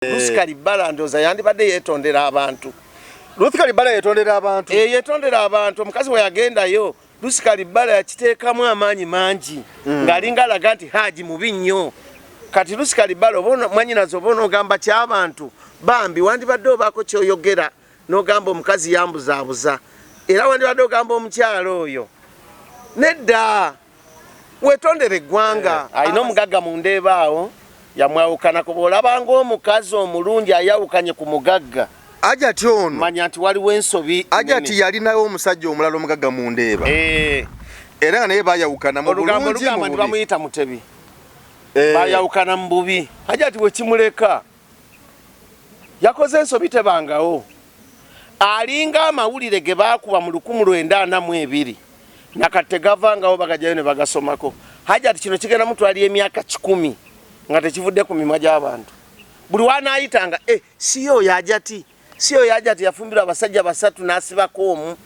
Ruth Kalibbala ndowooza yandibadde yeetondera abantu. Ruth Kalibbala yeetondera abantu? Eh, yeetondera abantu. Omukazi we yagendayo, Ruth Kalibbala yakiteekamu amaanyi mangi ng'alinga alaga nti Haji mubi nnyo. Kati Ruth Kalibbala oba mwanyinaze oba onoogamba ky'abantu bambi wandibadde obaako ky'oyogera n'ogamba omukazi yambuzaabuza, era wandibadde ogamba omukyala oyo nedda, wetondere eggwanga. Alina omugagga mu Ndeeba awo yamwawukanako. Bw'olabanga omukazi omulungi ayawukanye ku mugagga, Ajati ono, manya nti waliwo ensobi. Ajati yalinayo omusajja omulala omugagga mu Ndeeba, era nga naye bayawukana mu olugambo bulungi, lugamba mu nti bubi. Bamuyita Mutebi. Bayawukana mu bubi. Hajati bwekimuleka yakoze ensobi tebangawo. Alinga amawulire ge baakuba mu 1942, nakati tegavangawo, bagajayo ne bagasomako. Hajati kino kigenda mutwalira emyaka 100 nga tekivudde ku mimwa gy'abantu. Buli wanaayitanga, eh, si oyo Hajati, si oyo Hajati yafumbirwa abasajja basatu n'asibako omu.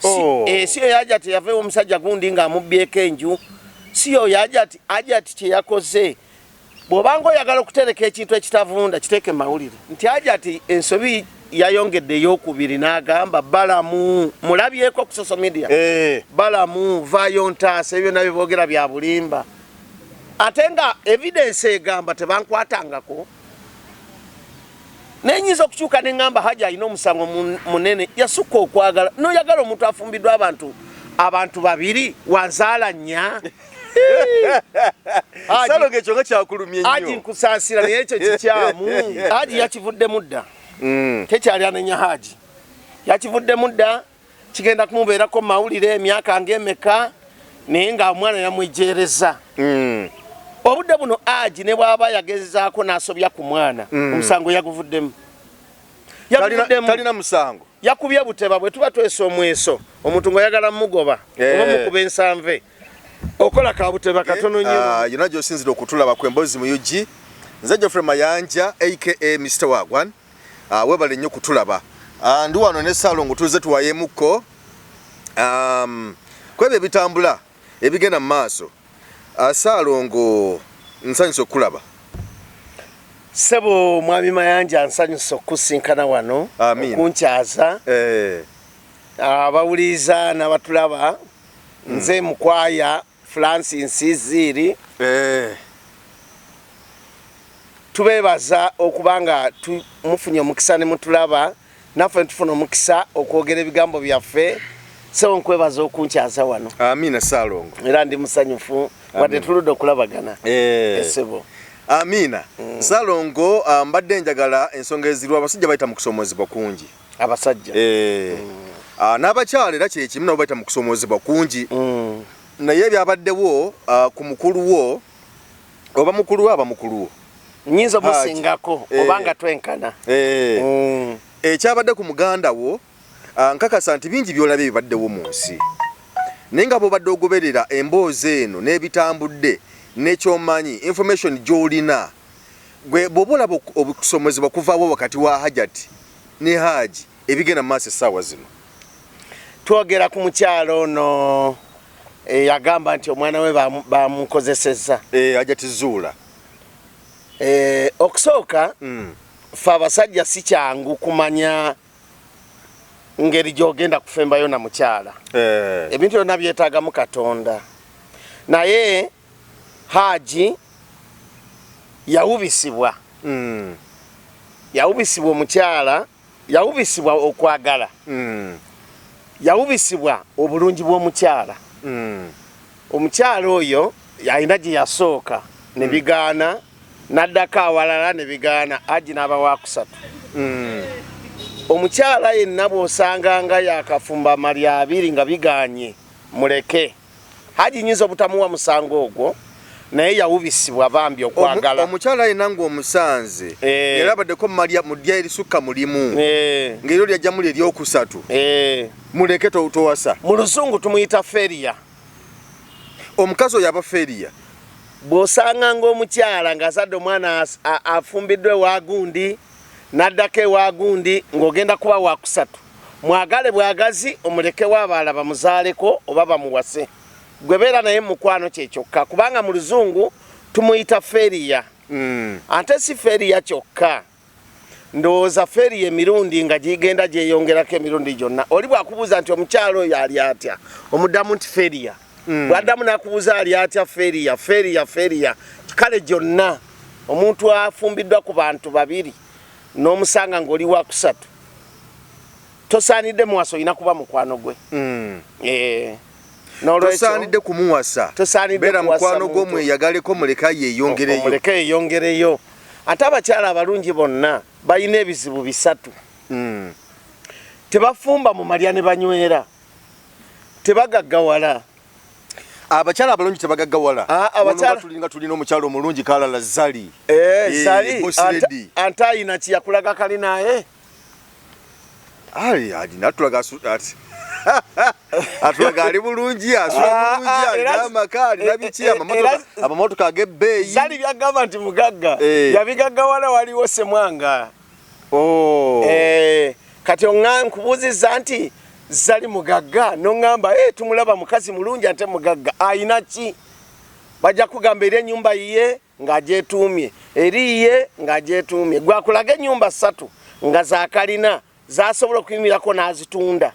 Oh. Eh, si oyo Hajati yava omusajja gundi ng'amubbyeko enju, si oyo Hajati. Hajati kye yakoze, bw'obanga oyagala okutereka ekintu ekitavunda, kiteeke mu mawulire nti Hajati ensobi yayongedde eyokubiri n'agamba Balamu, mulabyeko ku social media, "Balamu, vaayo ntaasa, ebyo byonna byeboogera bya bulimba," ate nga evidence egamba tebankwatangako. Naye nyinza okukyuka neŋŋamba Haji alina omusango munene. Yasukka okwagala. Noyagala omuntu afumbiddwa abantu babiri, wanzaala nnya. Haji- Salongo, ekyo nga kyakulumye Haji, nnyo. Nkusaasira, naye ekyo kikyamu. Haji yakivuddemu dda. Tekyali anenya Haji, yakivuddemu dda. Kigenda kumubeerako mu mawulire emyaka ng'emeka, naye nga omwana yamwejeereza. Obudde buno Haji ne bw'aba yagezaako n'asobya ku mwana, omusango yaguvuddemu. Yaguvuddemu. Talina musango. Yakubye buteba. Bwe tuba twesa omweso, omuntu ng'oyagala mugoba, oba mukuba ensanve, okola kabuteba katono nnyo. Ah, yonna gy'osinzira okutulaba ku Emboozi mu UG, nze Geoffrey Mayanja aka Mr Wagwan. Ah, webale nnyo kutulaba. Ah, ndi wano ne Saalongo, tuze tuwayemukko kwebyo ebitambula, ebigenda mu maaso. Ah, Saalongo, nsanyusa okukulaba. Ssebo mwami Mayanja, nsanyusa okukusinkana wano. Amiina. Okunkyaza. Abawuliriza n'abatulaba, nze Mukwaya Francis Ziiri. Tubeebaza okuba nga mufunye omukisa ne mutulaba, naffe ntufuna omukisa okwogera ebigambo byaffe. Sebo, nkwebaza okunkyaza wano. Amiina, Saalongo. Era ndi musanyufu wadde tuludde okulabagana. Esebo. Amiina. Saalongo, ah, mbadde njagala ensonga eziriwo. Abasajja bayita mu kusomoozebwa kungi. Abasajja. Eh. Ah, n'abakyala era kyekimu, nabo bayita mu kusomoozebwa kungi. Naye ebyabaddewo, ah, ku mukulu wo, oba mukulu wo, aba mukulu wo. Nyinza omusingako obanga twenkana. Ekyabadde ku muganda wo, ah, nkakasa nti bingi byolabye bibaddewo mu nsi, naye nga bwobadde ogoberera emboozi eno n'ebitambudde nekyomanyi, information gy'olina gwe, bw'oba olaba okusomozebwa kuvaawo wakati wa Hajati ne Haaji, ebigenda mu maaso essaawa zino? Twogera ku mukyalo ono eyagamba nti omwana we bamukozesezza. Eh, Hajati Zuula. Okusooka, fe abasajja si kyangu kumanya ngeri gy'ogenda kufembayo na mukyala. Ebintu byonna byetaagamu Katonda, naye Haji yawubisibwa. Yawubisibwa omukyala, yawubisibwa okwagala, yawubisibwa obulungi bw'omukyala. Omukyala oyo alina gye yasooka ne bigaana, n'addako awalala ne bigaana, Haji n'aba wakusatu. Omukyala yenna bw'osanga nga yakafumba amalya abiri nga biganye, muleke. Haji nyinza obutamuwa musango ogwo, naye yawubisibwa bambi okwagala. Omukyala yenna ng'omusanze era abaddeko malya mu ddya erisukka mulimu, ng'eryo lyajja muli eryokusatu, muleke, towasa. Mu luzungu tumuyita failure. Omukazi oyo aba failure. Bw'osanga ng'omukyala ng'azadde omwana, afumbiddwa ewa gundi, n'addako ewa gundi, ng'ogenda kuba wakusatu, mwagale bwagazi, omulekewo abalala bamuzaaleko oba bamuwase. Gwe beera naye mukwano kyekyokka, kubanga mu luzungu tumuyita failure. Ate si failure kyokka. Ndowooza failure emirundi nga gigenda gyeyongerako emirundi gyonna. Oli bw'akubuuza nti omukyalo oyo ali atya, omuddamu nti failure. Bw'addamu n'akubuuza ali atya, failure, failure, failure. Kale gyonna omuntu afumbiddwa ku bantu babiri n'omusanga ng'oli wa kusatu, tosaanidde muwasa, olina kuba mukwano gwe. N'olwekyo Tosaanidde kumuwasa. Tosaanidde Beera kuwasa mukwano gwo, muntu. Mweyagaleko, muleka yeeyongereyo. Omuleke yeeyongereyo. Ate abakyala abalungi bonna balina ebizibu bisatu. Tebafumba mu malya ne banywera, tebagaggawala. Abakyala abalungi tebagaggawala? Ah, Wano nga tulina omukyala omulungi kalala Zali. Zali Boss lady. Ante ayina kiyakulaga kali naye. Ali alina atulaga atulaga ali bulungi, asula bulungi, alina amaka, alina biki, amamotoka ag'ebbeeyi. Zali byagamba nti mugagga, Eh. yabigaggawala waliwo Semwanga. Oh. Kati oŋŋa nkubuuzizza nti Zali mugagga, noŋŋamba tumulaba mukazi mulungi ate mugagga, ayina ki? Bajja kugamba eri ennyumba yiye ng'agyetuumye, eri yiye ng'agyetuumye. Gwakulaga ennyumba ssatu nga zakalina zasobola okuyimirako n'azitunda.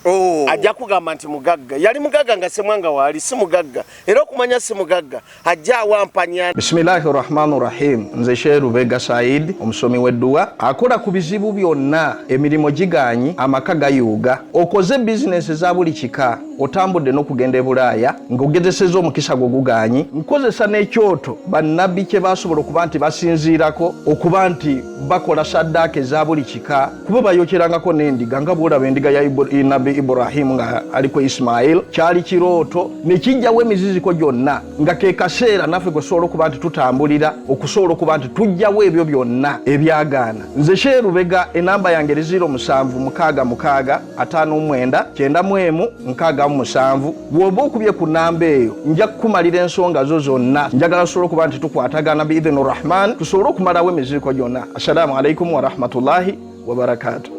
Oh. Ajja kugamba nti mugagga. Yali mugagga nga Semwanga waali? Si mugagga. Era okumanya si mugagga, ajja awampanya. Bisimillahi rahmani rahim. Nze Sheerubega Said, omusomi w'edduwa akola ku bizibu byonna. Emirimu giganyi, amaka gayuuga, okoze bizinesi eza buli kika, otambudde n'okugenda e Bulaaya ng'ogezeseza omukisa gwo guganyi. Nkozesa n'ekyoto bannabbi kye basobola okuba nti basinziirako okuba nti bakola saddaaka eza buli kika, kuba bayokyerangako n'endiga nga bwolaba endiga ya Nabbi Iburahimu nga aliko Isimayiri. Kyali kirooto ne kijjawo emiziziko gyonna, nga ke kaseera naffe kwe tusobola okuba nti tutambulira okusobola okuba nti tujjawo ebyo byonna ebyagaana. Nze Sheerubega, enamba yange eri 0766 59 91 67. Bw'oba okubye ku namba eyo, nja kukumalira ensonga zo zonna. Njagala tusobole okuba nti tukwatagana biidhini Rahman, tusobole okumalawo emiziziko gyonna. Assalaamu alaikum warahmatullahi wabarakatu.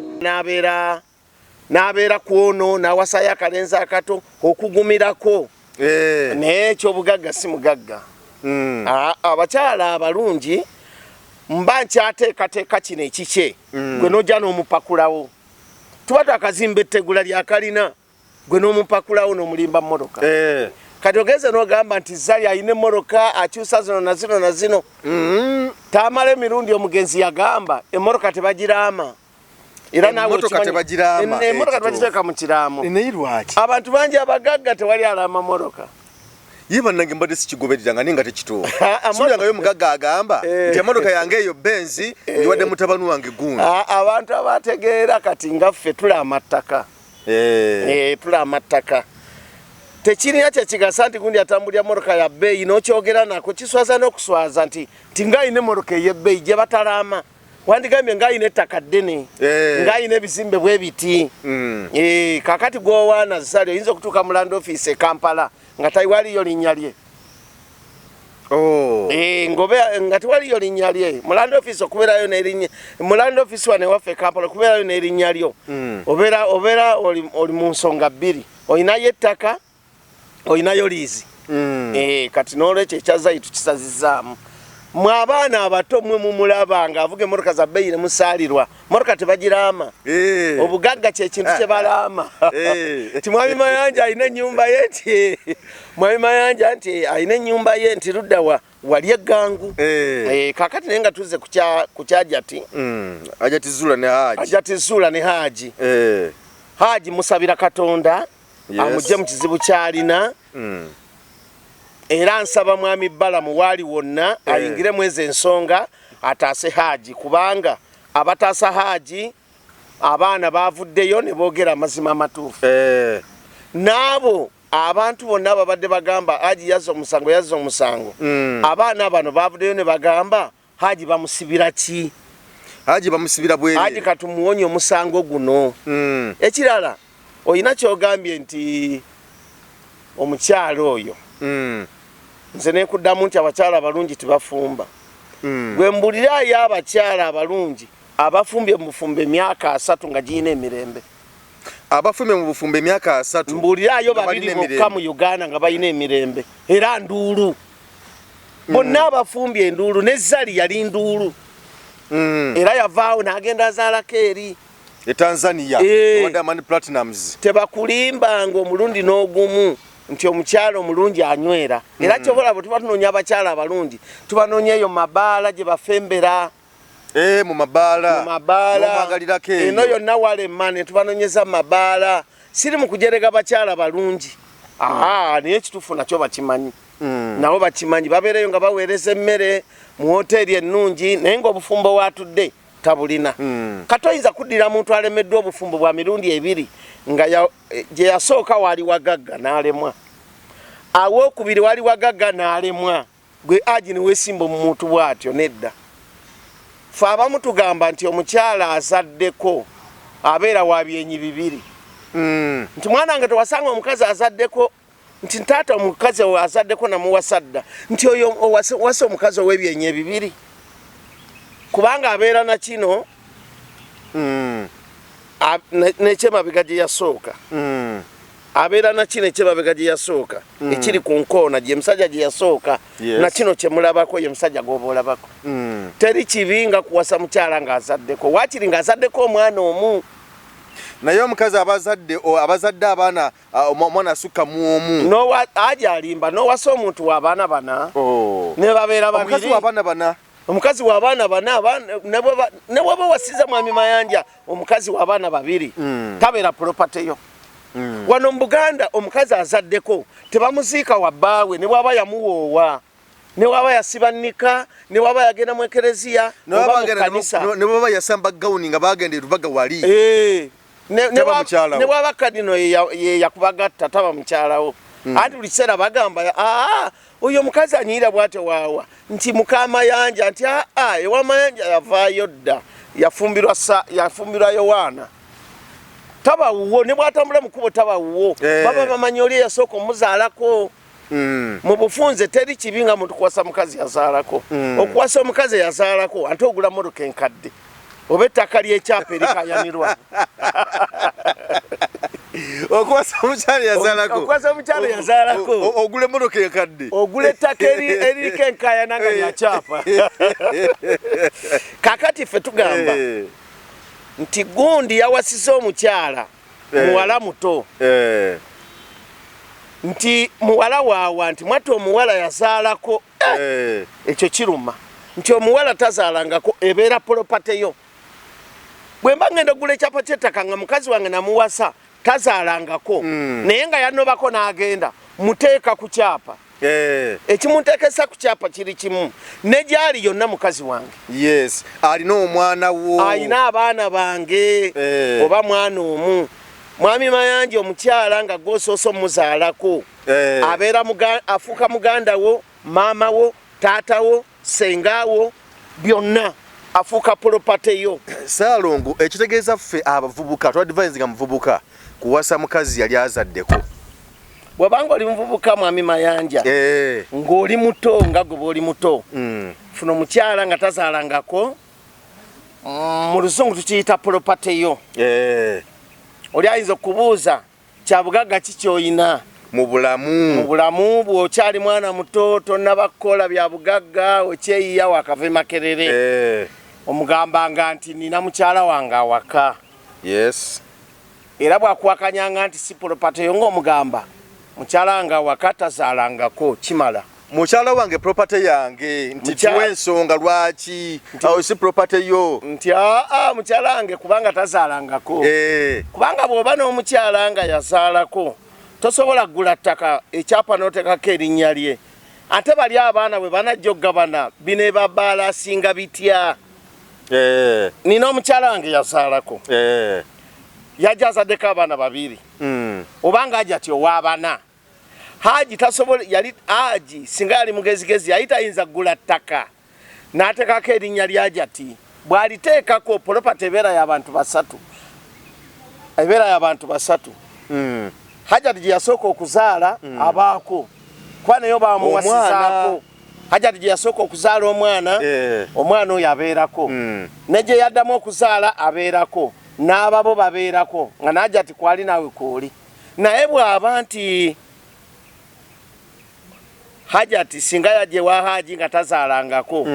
N'abeera ku ono n'awasayo akalenzi akato okugumirako. Naye ekyobugagga, si mugagga. Abakyala abalungi mba nkyateekateeka kino ekikye, gwe n'ojja n'omupakulawo. Tuba twakazimba ettegula lyakalina, gwe n'omupakulawo n'omulimba mmotoka. Kati ogenze n'ogamba nti Zali alina emmotoka, akyusa zino na zino na zino. Tamala emirundi omugenzi yagamba emmotoka tebagiraama. Era naawe Emmotoka tebagiraama, Emmotoka ekituufu. tebagiteeka mu kiraamo. Naye lwaki? Abantu bangi abagagga tewali alaama mmotoka. Ye bannange, mbadde sikigoberera nga naye nga tekituufu. Ah, Suulyangayo omugagga agamba nti emmotoka yange eyo Benzi ngiwadde mutabani wange gundi. Abantu abategeera kati nga ffe tulaama ttaka. Tulaama ttaka, tekirina kyekigasa nti gundi atambulira motoka ya bbeeyi n'okyogera nako kiswaza n'okuswaza nti ng'alina emmotoka ey'ebbeeyi gye batalaama. Wandigambye ng'alina ettaka ddene, ng'alina ebizimbe bwe biti. Kakati gwowaana Zali oyinza okutuuka mu land office e Kampala nga taiwaliyo linnya lye. Oh. Ngobe nga tewaliyo linnya lye mu land office. Okubeerayo n'erinnya mu land office wano ewaffe e Kampala, okubeerayo n'erinnya lyo, obeera oli mu nsonga bbiri: olinayo ettaka, olinayo liizi. Kati n'olwekyo ekya Zali tukisazizaamu. Mwe abaana abato, mwe mumulaba ng'avuga emmotoka za bbeeyi ne musaalirwa. Motoka tebagiraama. Obugagga kyekintu kye balaama. Ti Mwami Mayanja alina ennyumba ye, nti Mwami Mayanja nti alina ennyumba ye nti luddawa wali eggangu. Kakati naye nga tuzze ku kyajati. Ajati Zula ne Haji. Ajati Zula ne Haji. Haji musabira Katonda amugye mu kizibu kyalina. Era nsaba Mwami Balamu waali wonna ayingiremu ezo ensonga ataase Haji, kubanga abataasa Haji abaana bavuddeyo ne boogera amazima amatuufu. N'abo abantu bonna babadde bagamba Haji yazza omusango, yazza omusango, abaana bano bavuddeyo ne bagamba Haji bamusibira ki? Haji bamusibira Haji bwereere. Katumuwonye omusango guno. Ekirala, olina kyogambye nti omukyalo oyo, nze nekuddamu nti abakyala abalungi tebafumba. Gwe mbulirayo abakyala abalungi abafumbye mu bufumbo emyaka 30 nga girina emirembe. Abafumbye mu bufumbo emyaka 30 Mbulirayo nga babiri balina bokka emirembe. mu Uganda nga balina emirembe, era nduulu. Bonna abafumbye enduulu, ne Zali yali nduulu. Era yavaawo n'agenda azaalako eri e Tanzania. Eh. Owa Diamond Platnumz. Tebakulimbanga omulundi n'ogumu nti omukyala omulungi anywera. Era kyobola bwe tuba tunoonya abakyala abalungi, tubanoonya eyo mu mabaala gye bafembera. Eh, mu mabaala. Mu mabaala. N'omwagalirako eyo. Eno yonna walema ne tubanonyeza mu mabaala. Siri mu kujerega bakyala balungi, aa, naye ekituufu nakyo bakimanyi. Nabo bakimanyi, babeereyo nga baweereza emmere mu woteeri ennungi, naye ng'obufumbo waatudde tabulina. Kati oyinza kuddira muntu alemeddwa obufumbo bwa mirundi ebiri, nga gye yasooka waali wagagga n'alemwa, awookubiri wali wagagga n'alemwa, gwe aji neweesimba omuntu bw'atyo? Nedda. Fe abamu tugamba nti omukyala azaddeko abeera wa byenyi bibiri. Nti mwana wange, tewasanga omukazi azaddeko nti taata omukazi oyo azaddeko namuwasa dda, nti oyo wasa omukazi ow'ebyenyi ebibiri, kubanga abeera na kino n'ekyemabega gye yasooka. Abeera na kino ekyemabega gye yasooka ekiri ku nkoona gye musajja gye yasooka. Na kino kyemulabako ye musajja gwoba olabako. Teri kibi nga kuwasa mukyala ng'azaddeko, waakiri ng'azaddeko omwana omu. Naye omukazi abazadde abazadde abaana, omwana asukka mu omu. Nowa aja alimba nowasa omuntu w'abaana bana. Oh. Ne babeera Omukazi babiri. w'abaana bana. Omukazi w'abaana bana, ne bw'oba wasiza mwami Mayanja omukazi w'abaana babiri, tabeera property yo. Wano mu Buganda omukazi azaddeko tebamuziika wa bbaawe, ne bw'aba yamuwoowa, ne bw'aba yasiba nnika, ne bw'aba yagenda mu ekereziya oba mu kanisa. Ne baba yasamba gawuni nga bagenda erubaga wali. Eh, Taba mukyala wo. Ne bw'aba kadino ye yakubagatta, taba mukyalawo. Anti buli kiseera bagamba, aa, oyo omukazi anyirira bw'atyo waawa, nti mukamayanja, nti aa, ewamayanja yavaayo dda, yafumbirwa yafumbirwa Yowaana, taba wuwo. Ne bw'atambula mu kkubo taba wuwo. Eh. Baba bamanyi oli eyasooka omuzaalako. Mu bufunze teri kibi nga muntu kuwasa mukazi yazaalako. Okuwasa omukazi eyazaalako, ate ogula motoka enkadde oba ettaka ly'ekyapa erikayanirwa. Okuwasa omukyala yazaalako. Okuwasa omukyala yazaalako. Ogula emmotoka enkadde. Ogula ettaka eririko enkayana nga lyakyapa. Kakati ffe tugamba nti gundi yawasiza omukyala muwala muto, nti muwala waawa, nti mwatta omuwala yazaalako. Ekyo kiruma nti omuwala tazaalangako, ebeera property yo. Bwe mba ngenda okugula ekyapa ky'ettaka nga mukazi wange namuwasa tazaalangako, naye nga yanobako n'agenda, muteeka ku kyapa. Ekimunteekesa ku kyapa kiri kimu, ne gyali yonna mukazi wange. Yes, alina omwana wo. Alina abaana bange. Oba mwana omu. Mwami Mayanja, omukyala nga gwosoose omuzaalako, abeera afuuka muganda wo, maama wo, taata wo, senga wo, byonna, afuuka property yo. Saalongo, ekitegeeza ffe abavubuka twadvisinga muvubuka kuwasa mukazi yali azaddeko? Bw'obanga oli muvubuka, mwami Mayanja, ng'oli muto, nga gwe bw'oli muto, funa omukyala nga tazaalangako. Mu luzungu tukiyita property yo. Oli ayinza okubuuza, kyabugagga ki kyoyina mu bulamu? Mu bulamu bwe okyali mwana muto, tonnaba kukola bya bugagga, okyeyiya wakava e Makerere. Omugambanga nti nina mukyala wange awaka. Era bwakuwakanyanga nti si property yo, ng'omugamba mukyala wange awaka tazaalangako, kimala. Mukyala wange property yange, nti tuwa ensonga lwaki awo si property yo. Nti aa, mukyala wange kubanga tazaalangako. Kubanga bw'oba n'omukyala nga yazaalako, tosobola kugula ttaka ekyapa n'oteekako erinnya lye. Ate bali abaana bwe banajja okugabana, bineebabaalasinga bitya? Nina omukyala wange yazaalako, yajja azaddeko abaana babiri. Obanga aja ti owaabana, haji tasobola, yali haji singa yali mugezigezi yali tayinza kugula ttaka n'ateekako erinnya lya Hajati. Bw'aliteekako, property ebeera y'abantu basatu, ebeera y'abantu basatu. Hajati gye yasooka okuzaala abaako, kuba naye bamuwasizaako. Hajati gye yasooka okuzaala omwana, omwana oyo abeerako. Ne gye yaddamu okuzaala abeerako, n'ababo babeerako, nga n'Hajati kwali naawe kwoli. Naye bw'aba nti Hajati singa yajja ewa haji nga tazaalangako,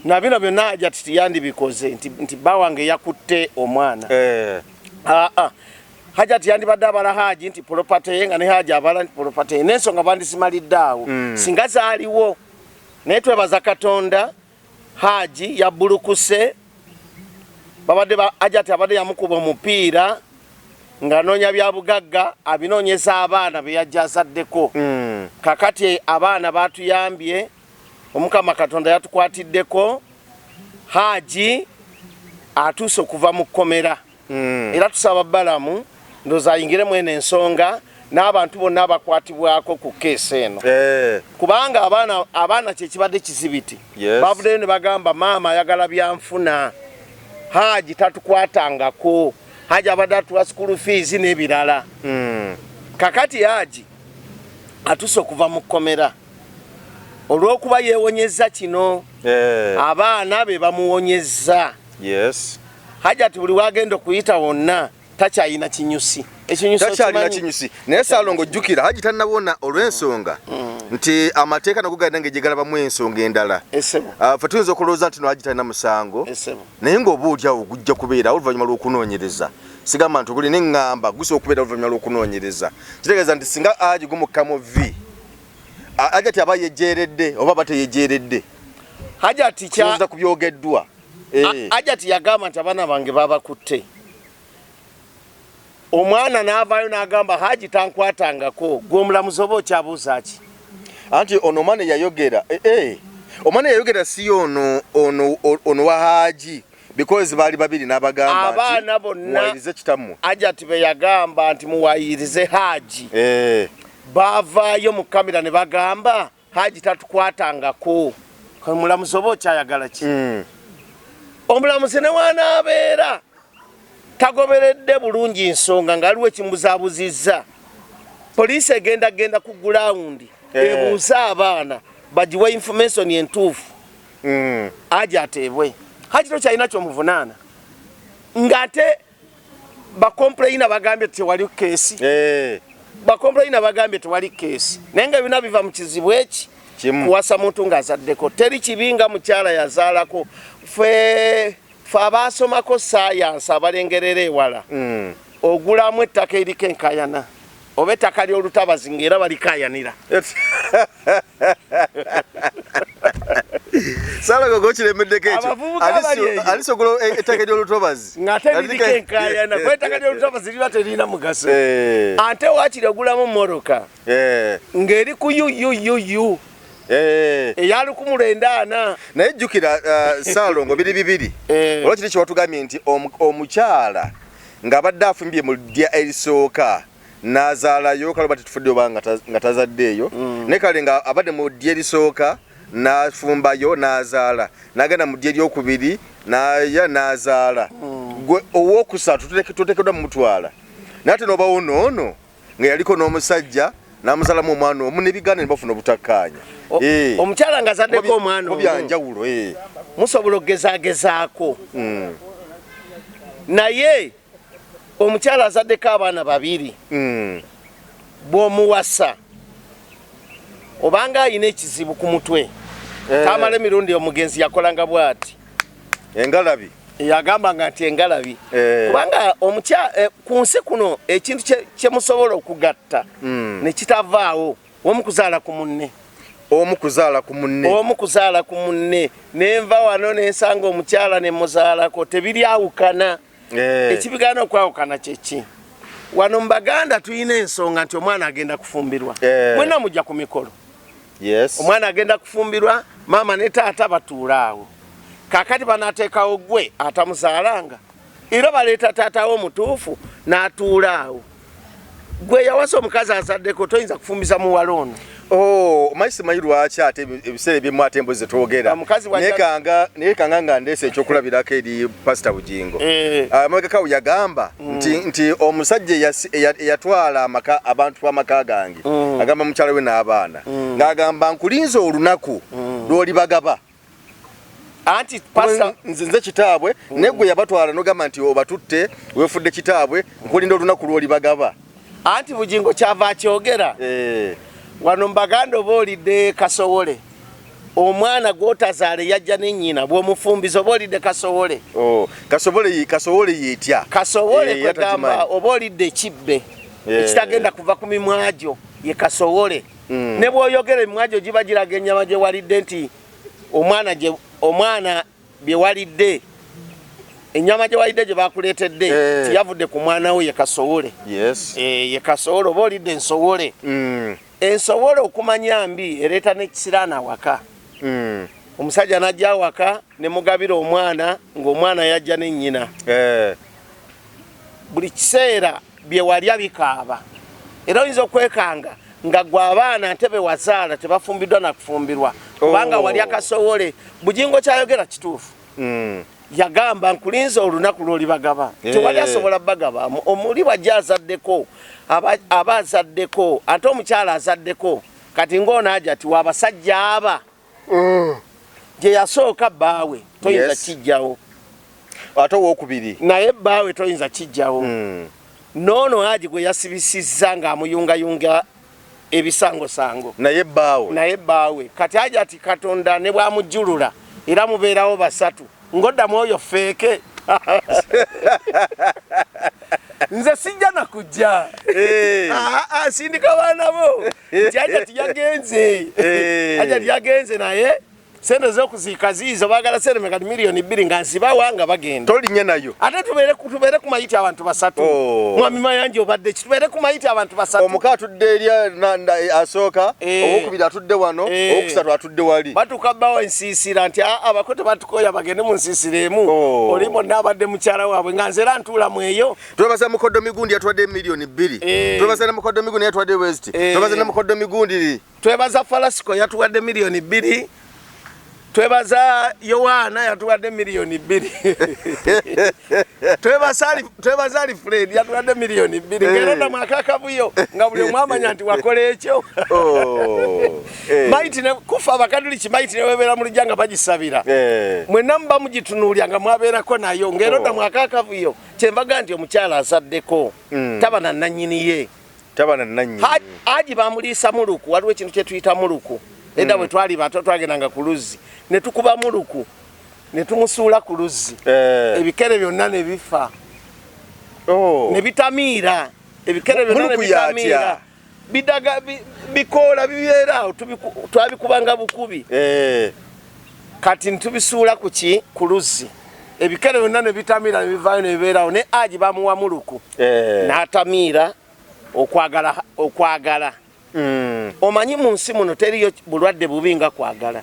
Na bino byonna Hajati tiyandibikoze nti bba wange yakutte omwana. Aa, Hajati yandibadde abala Haji nti property ye, nga ne Haji abala nti property ye, n'ensonga bandisimalidde awo singa zaaliwo. Naye twebaza Katonda, Haji yabbulukuse. Babadde Hajati abadde yamukuba omupiira ng'anoonya bya bugagga, abinoonyeza abaana be yajja azaddeko. Kakati abaana batuyambye, Omukama Katonda yatukwatiddeko, Haji atuuse okuva mu kkomera. Era tusaba Balamu ndowooza ayingiremu eno ensonga n'abantu bonna abakwatibwako ku keesi eno. Kubanga abaana kyekibadde kizibiti. Bavuddeyo ne bagamba maama ayagala byanfuna, Haji tatukwatangako, Haji abadde atuwa school fees n'ebirala. Kakati Haji atuuse okuva mu kkomera olw'okuba yeewonyezza kino. Abaana be bamuwonyezza. Hajati buli wagenda okuyita wonna takyalina kinyusi. Ekinyusi takyalina okimanyi? Kinyusi. Naye Saalongo, jjukira Haji tannawona olw'ensonga nti amateeka nago galina engeri gye galabamu ensonga endala. Esebo. Ah, ffe tuyinza okulowooza nti no Haji talina musango, Esebo. Naye ng'oba oli awo gujja kubeerawo oluvannyuma lw'okunoonyereza. Sigamba nti oguli, neŋŋamba gusobola okubeerawo oluvannyuma lw'okunoonyereza. Kitegeeza nti singa Haji gumukkamu vi, Hajati aba yejeeredde oba aba teyejeeredde? Hajati kya Kiyinza ku byogeddwa. Hajati yagamba nti abaana bange babakutte. Omwana n'avaayo n'agamba Haji tankwatangako. Gwe omulamuzi oba okyabuuza ki? Anti ono omwana yayogera, omwana yayogera si ono ono ono wa Haji, because baali babiri n'abagamba nti Abaana bonna muwayirize kitammwe. Hajati be yagamba nti muwayirize Haji, baavaayo mu kamera ne bagamba Haji tatukwatangako. Omulamuzi oba okyayagala ki? Omulamuzi ne wanaabeera tagoberedde bulungi nsonga, nga aliwo ekimubuzaabuzizza, poliisi egenda genda ku ground ebuuze abaana bagiwe information entuufu. Haji ateebwe. Haji tokyalina kyomuvunaana, ng'ate bacomplainer bagambye tewali keesi. Bacomplainer bagambye tewali keesi, naye nga byonna biva mu kizibu eki Kimu. Kuwasa muntu ng'azaddeko. Teri kibi nga mukyala yazaalako. Fe abaasomako saayansi abalengerera ewala, ogulamu ettaka eriko enkayana oba ettaka ly'olutabazi ng'era balikayanira. Saalongo gokiremeddeko ekyo. Abavubuka bali eyo. Alisogola ettaka ery'olutobazi ng'ate liriko enkayana, kuba ettaka ly'olutabazi liba teririna mugaso. Ate waakiri ogulamu mmotoka ng'eri ku UUUU eya 1940. Naye jjukira, Saalongo, biri bibiri. Olwa kiri kyewatugambye nti omukyala ng'abadde afumbye mu ddya erisooka n'azaalayo, kale oba tetufudde oba nga tazaddeeyo, naye kale nga abadde mu ddya erisooka n'afumbayo n'azaala, n'agenda mu ddya eryokubiri n'aya n'azaala, gwe owookusatu toteekeddwa mumutwala. Naye ate n'obawo noono nga yaliko n'omusajja n'amuzaalamu omwana omu n'ebigaana ne bafuna obutakkaanya. Omukyala ng'azaddeko omwana Bo omu byanjawulo. Musobola okugezaagezaako, naye omukyala azaddeko abaana babiri, bw'omuwasa obanga alina ekizibu ku mutwe, tamala emirundi omugenzi yakolanga bw'ati. Engalabi. Yagambanga nti engalabi. Kubanga ku nsi kuno ekintu kye musobola okugatta ne kitavaawo, omu kuzaala ku munne. Omu kuzaala ku munne. Omu kuzaala ku munne. Nenva wano nensanga omukyala ne muzaalako, tebiryawukana. Ekibigaana okwawukana kyeki? Wano mu Baganda tulina ensonga nti omwana agenda kufumbirwa, mwenna mujja ku mikolo. Omwana agenda kufumbirwa, maama ne taata batuula awo. Kaakati banaateekawo gwe atamuzaalanga, era baleeta taata wo omutuufu n'atuula awo. Gwe yawasa omukazi azaddeko, toyinza kufumbiza muwala ono. Oh, omanyi simanyi lwaki ate ebiseera ebimu ate embuzi zetwogera neyekanga nga ndeese ekyokulabirako eri Pasita Bugingo. Amabega kawo yagamba nti omusajja eyatwala amaka abantu b'amaka gange, agamba mukyala we n'abaana, ng'agamba nkulinze olunaku lw'olibagaba. Anti pastor, nze kitaabwe, naye gwe yabatwala nogamba nti obatutte weefudde kitaabwe, nkulinda olunaku lw'olibagaba. Anti Bugingo kyava akyogera. Wano mu Baganda oba olidde kasowole. Omwana gwotazaale yajja ne nnyina, bw'omufumbiza oba olidde kasowole. Oh, kasowole kasowole yetya? Kasowole kwegamba oba olidde ekibbe ekitagenda kuva ku mimwa gyo, ye kasowole. Ne bw'oyogera emimwa gyo giba giraga ennyama gye walidde, nti omwana gye omwana bye walidde, ennyama gye walidde gye bakuleetedde tiyavudde ku mwana wo, ye kasowole. Ye kasowole, oba olidde ensowole. Ensowole okumanya mbi, ereeta n'ekisiraani awaka. Omusajja n'ajja awaka ne mugabira omwana, ng'omwana yajja ne nnyina. Buli kiseera bye walya bikaaba, era oyinza okwekanga nga gwe abaana ntebe wazaala tebafumbiddwa nakufumbirwa, kubanga walya kasowole. Bugingo kyayogera kituufu. Yagamba nkulinze olunaku lw'olibagaba. Tewali asobola bagaba. Omuli bwajja azaddeko, aba azaddeko, ate omukyala azaddeko. Kati ng'ono aja ti wabasajja aba gye yasooka bbaawe toyinza kijjawo. Ate owokubiri? Naye bbaawe toyinza kijjawo. Noono Haji gwe yasibisizza ng'amuyungayunga ebisangosango. Naye bbaawe. Naye bbaawe. Kati aja ati Katonda ne bwamujjulula era mubeerawo basatu, ng'oddamu oyo feeke. Nze sijja nakujja. Ah, ah, sindika baana bo nti aja tiyagenze. Aja tiyagenze, naye sente z'okuziika ziizo. Baagala sente meka? 2 million nga nzibawa nga bagenda. Tolinnya nayo. Ate tubeere ku mayiti abantu basatu. Oh. Mwami Mayanja, obadde ki? Tubeere ku mayiti abantu basatu. Omuka atudde eri asooka, owokubiri atudde wano, owokusatu atudde wali. Batuuka bawa ensiisira nti aa, abako tebatukoya, bagende mu nsiisira emu. Oh. Oli bonna abadde mukyala waabwe, nga nze era ntuula mu eyo. Twebaza mukoddo migundi yatwadde 2 million. Twebaza ne mukoddo migundi yatwadde west. Twebaza ne mukoddo migundi. Twebaza Falasiko yatuwadde 2 million. Twebaza Yowaana yatuwadde 2 million. Twebaza Alfred yatuwadde 2 million. Ngero namwe akakavuyo nga buli omu amanya nti wakola ekyo. Oh. Maiti ne kufa abakatuliki, maiti newebeera mu lujja nga bagisabira, mwenna muba mugitunuulya nga mwabeerako nayo, ng'era Oh. namwe akakavuyo. Kyenvaga nti omukyala azaddeko taba na nannyini ye. Taba na nannyini. Haji bamuliisa muluku. Waliwo ekintu kye tuyita muluku. Edda bwe twali bato twagendanga ku luzzi ne tukuba muluku ne tumusuula ku luzzi. Ebikere byonna ne bifa. Oh. Ne bitamiira ebikere byonna ne Muluku y'atya? bitamiira. Bidaga bikoola bibeera awo, twabikubanga bukubi. Kati ntubisuula ku ki? Ku luzzi. Ebikere byonna ne bitamiira ne bivaayo ne bibeerawo. Ne Haji bamuwa muluku n'atamiira okwagala okwagala. Omanyi mu nsi muno teriyo bulwadde bubi nga kwagala.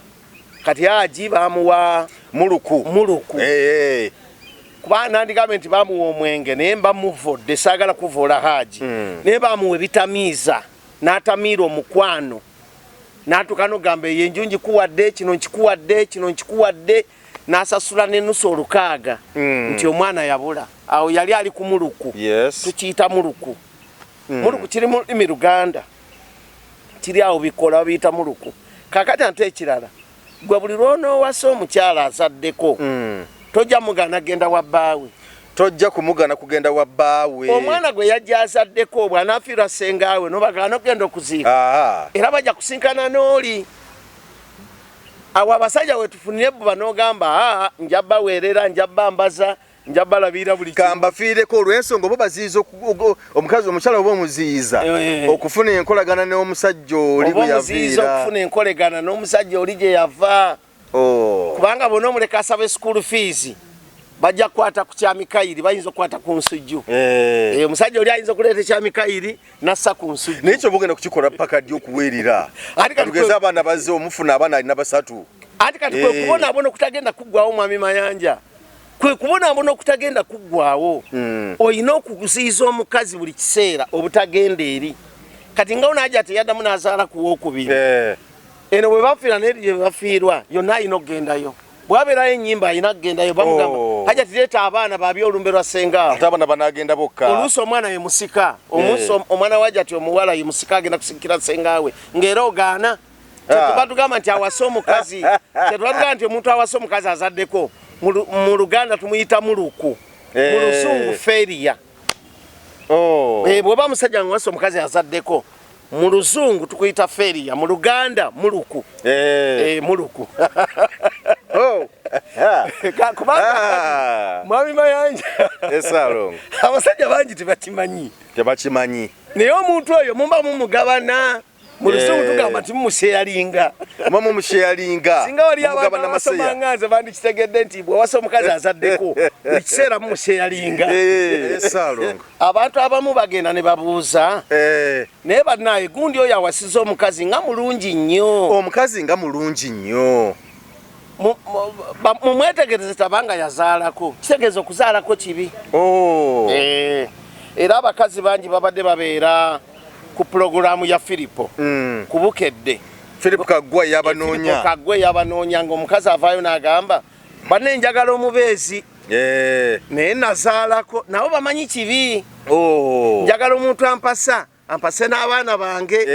Kati Haji bamuwa muluku. Muluku. Kuba nandigambe nti bamuwa omwenge, naye mba muvodde, saagala kuvoola Haji. Naye bamuwa ebitamiiza n'atamiira omukwano, n'atuuka nogamba eyo enju ngikuwadde, kino nkikuwadde, kino nkikuwadde, n'asasula n'enusu 600. Nti omwana yabula. Awo yali ali ku muluku. Tukiyita muluku. Muluku kiri mu lulimi Luganda, kiri awo bikola babiyita muluku. Kakati ate ekirala, gwe buli lwonoowasa omukyala azaddeko, tojja mugana genda wa bbaawe. Tojja kumugana kugenda wa bbaawe. Omwana gwe yajja azaddeko bw'anaafiirwa ssengaawe, nobagaana okugenda okuziika, era bajja kusinkana n'oli awo. Abasajja wetufunire ebbuba n'ogamba, aa, nja baweerera, nja bambaza, nja balabirira buli kimu. Kambafiireko olw'ensonga oba baziyiza omukazi, omukyala oba omuziyiza okufuna enkolagana n'omusajja oli oba bwe omuziyiza yaviira. Okufuna enkolegana n'omusajja oli gye yava. Oh. Kubanga bonna omuleka asaba school fees, bajja kukwata ku kyamikayiri, bayinza okukwata ku nsujju. Omusajja oli ayinza okuleeta ekyamikayiri nassa ku nsujju. Naye kyoba ogenda kukikola paka ddi okuweerera? Ate kati tugeze abaana bazze, omufuna abaana alina basatu. Ate kati kwe kubonaabona okutagenda kuggwawo, mwami Mayanja, kwe kubonaabona okutagenda kuggwawo. Olina okuziyiza omukazi buli kiseera obutagenda eri. Kati nga onaaja teyaddamu n'azaala ku wookubiri. Eno bwe bafiira neri gye bafiirwa yonna alina okugendayo. Bwabeerayo ennyimba alina kugendayo, bamugamba, "Hajja tireeta abaana babi olumbe lwa ssenga." Ate abaana banagenda bokka. Oluusi omwana ye musika, oluusi omwana wajja ti omuwala ye musika, agenda kusikira ssengawe ng'era ogaana. Kyetuba tugamba nti awase omukazi, kyetuba tugamba nti omuntu awase omukazi azaddeko, mu Luganda tumuyita muluku, mu Lusungu feeriya. Oh. Bw'oba musajja nga wase omukazi azaddeko, Mu luzungu tukuyita failure, mu Luganda muluku. Muluku. Oh. Kubanga Mwami Mayanja, Salongo, abasajja bangi tebakimanyi. Tebakimanyi. Naye omuntu oyo mumba mumugabana, mu luzungu tugamba nti mumusharinga. Muba mumusharinga. Singa wali abantu Mugabana abasoma maseya. nga nze bandikitegedde nti bw'owasa omukazi azaddeko, buli kiseera mumusharinga. Salongo. Abantu abamu bagenda ne babuuza, naye bannaye gundi oyo awasiza omukazi nga mulungi nnyo. Omukazi nga mulungi nnyo. Mumwetegereze tabanga yazaalako. Kitegeeza okuzaalako kibi. Oh. Era abakazi bangi babadde babeera ku pulogulaamu ya Firipo ku Bukedde. Philip Kaggwa yabanoonya. Firipo Kaggwa yabanoonya, ng'omukazi avaayo n'agamba, banne njagala omubeezi, naye nazaalako. Nabo bamanyi kibi. Oh. Njagala omuntu ampasa, ampase n'abaana bange.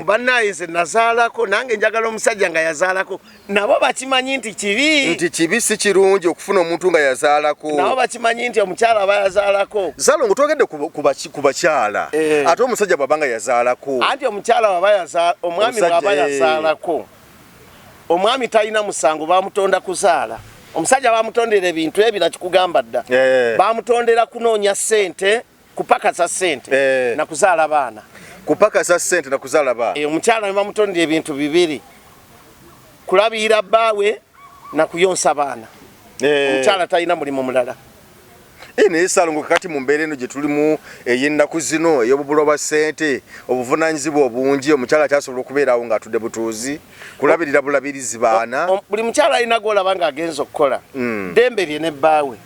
Bannaye nze nazaalako, nange njagala omusajja nga yazaalako. Nabo bakimanyi nti kibi. Nti kibi, si kirungi okufuna omuntu nga yazaalako. Nabo bakimanyi nti omukyala aba yazaalako. Salongo, twogedde ku bakyala. Ate omusajja bw'aba nga yazaalako? Anti omukyala waba omwami Omusajja, bw'aba yazaalako, omwami talina musango, bamutonda kuzaala. Omusajja bamutondera ebintu ebyo, nakikugamba dda. Bamutondera kunoonya ssente, kupakasa ssente na kuzaala baana. Kupakasa ssente na kuzaala baana. Omukyala ne bamutondera ebintu bibiri, kulabirira bbaawe na kuyonsa baana. Omukyala talina mulimu mulala. Naye Salongo, kakati mu mbeera eno gye tulimu ey'ennaku zino, ey'obubulwa bwa ssente, obuvunaanyizibwa obungi, omukyala akyasobola okubeerawo ng'atudde butuuzi kulabirira bulabirizi baana? Buli mukyala alina gwolaba ng'agenza okukola, ddembe lye ne bbaawe.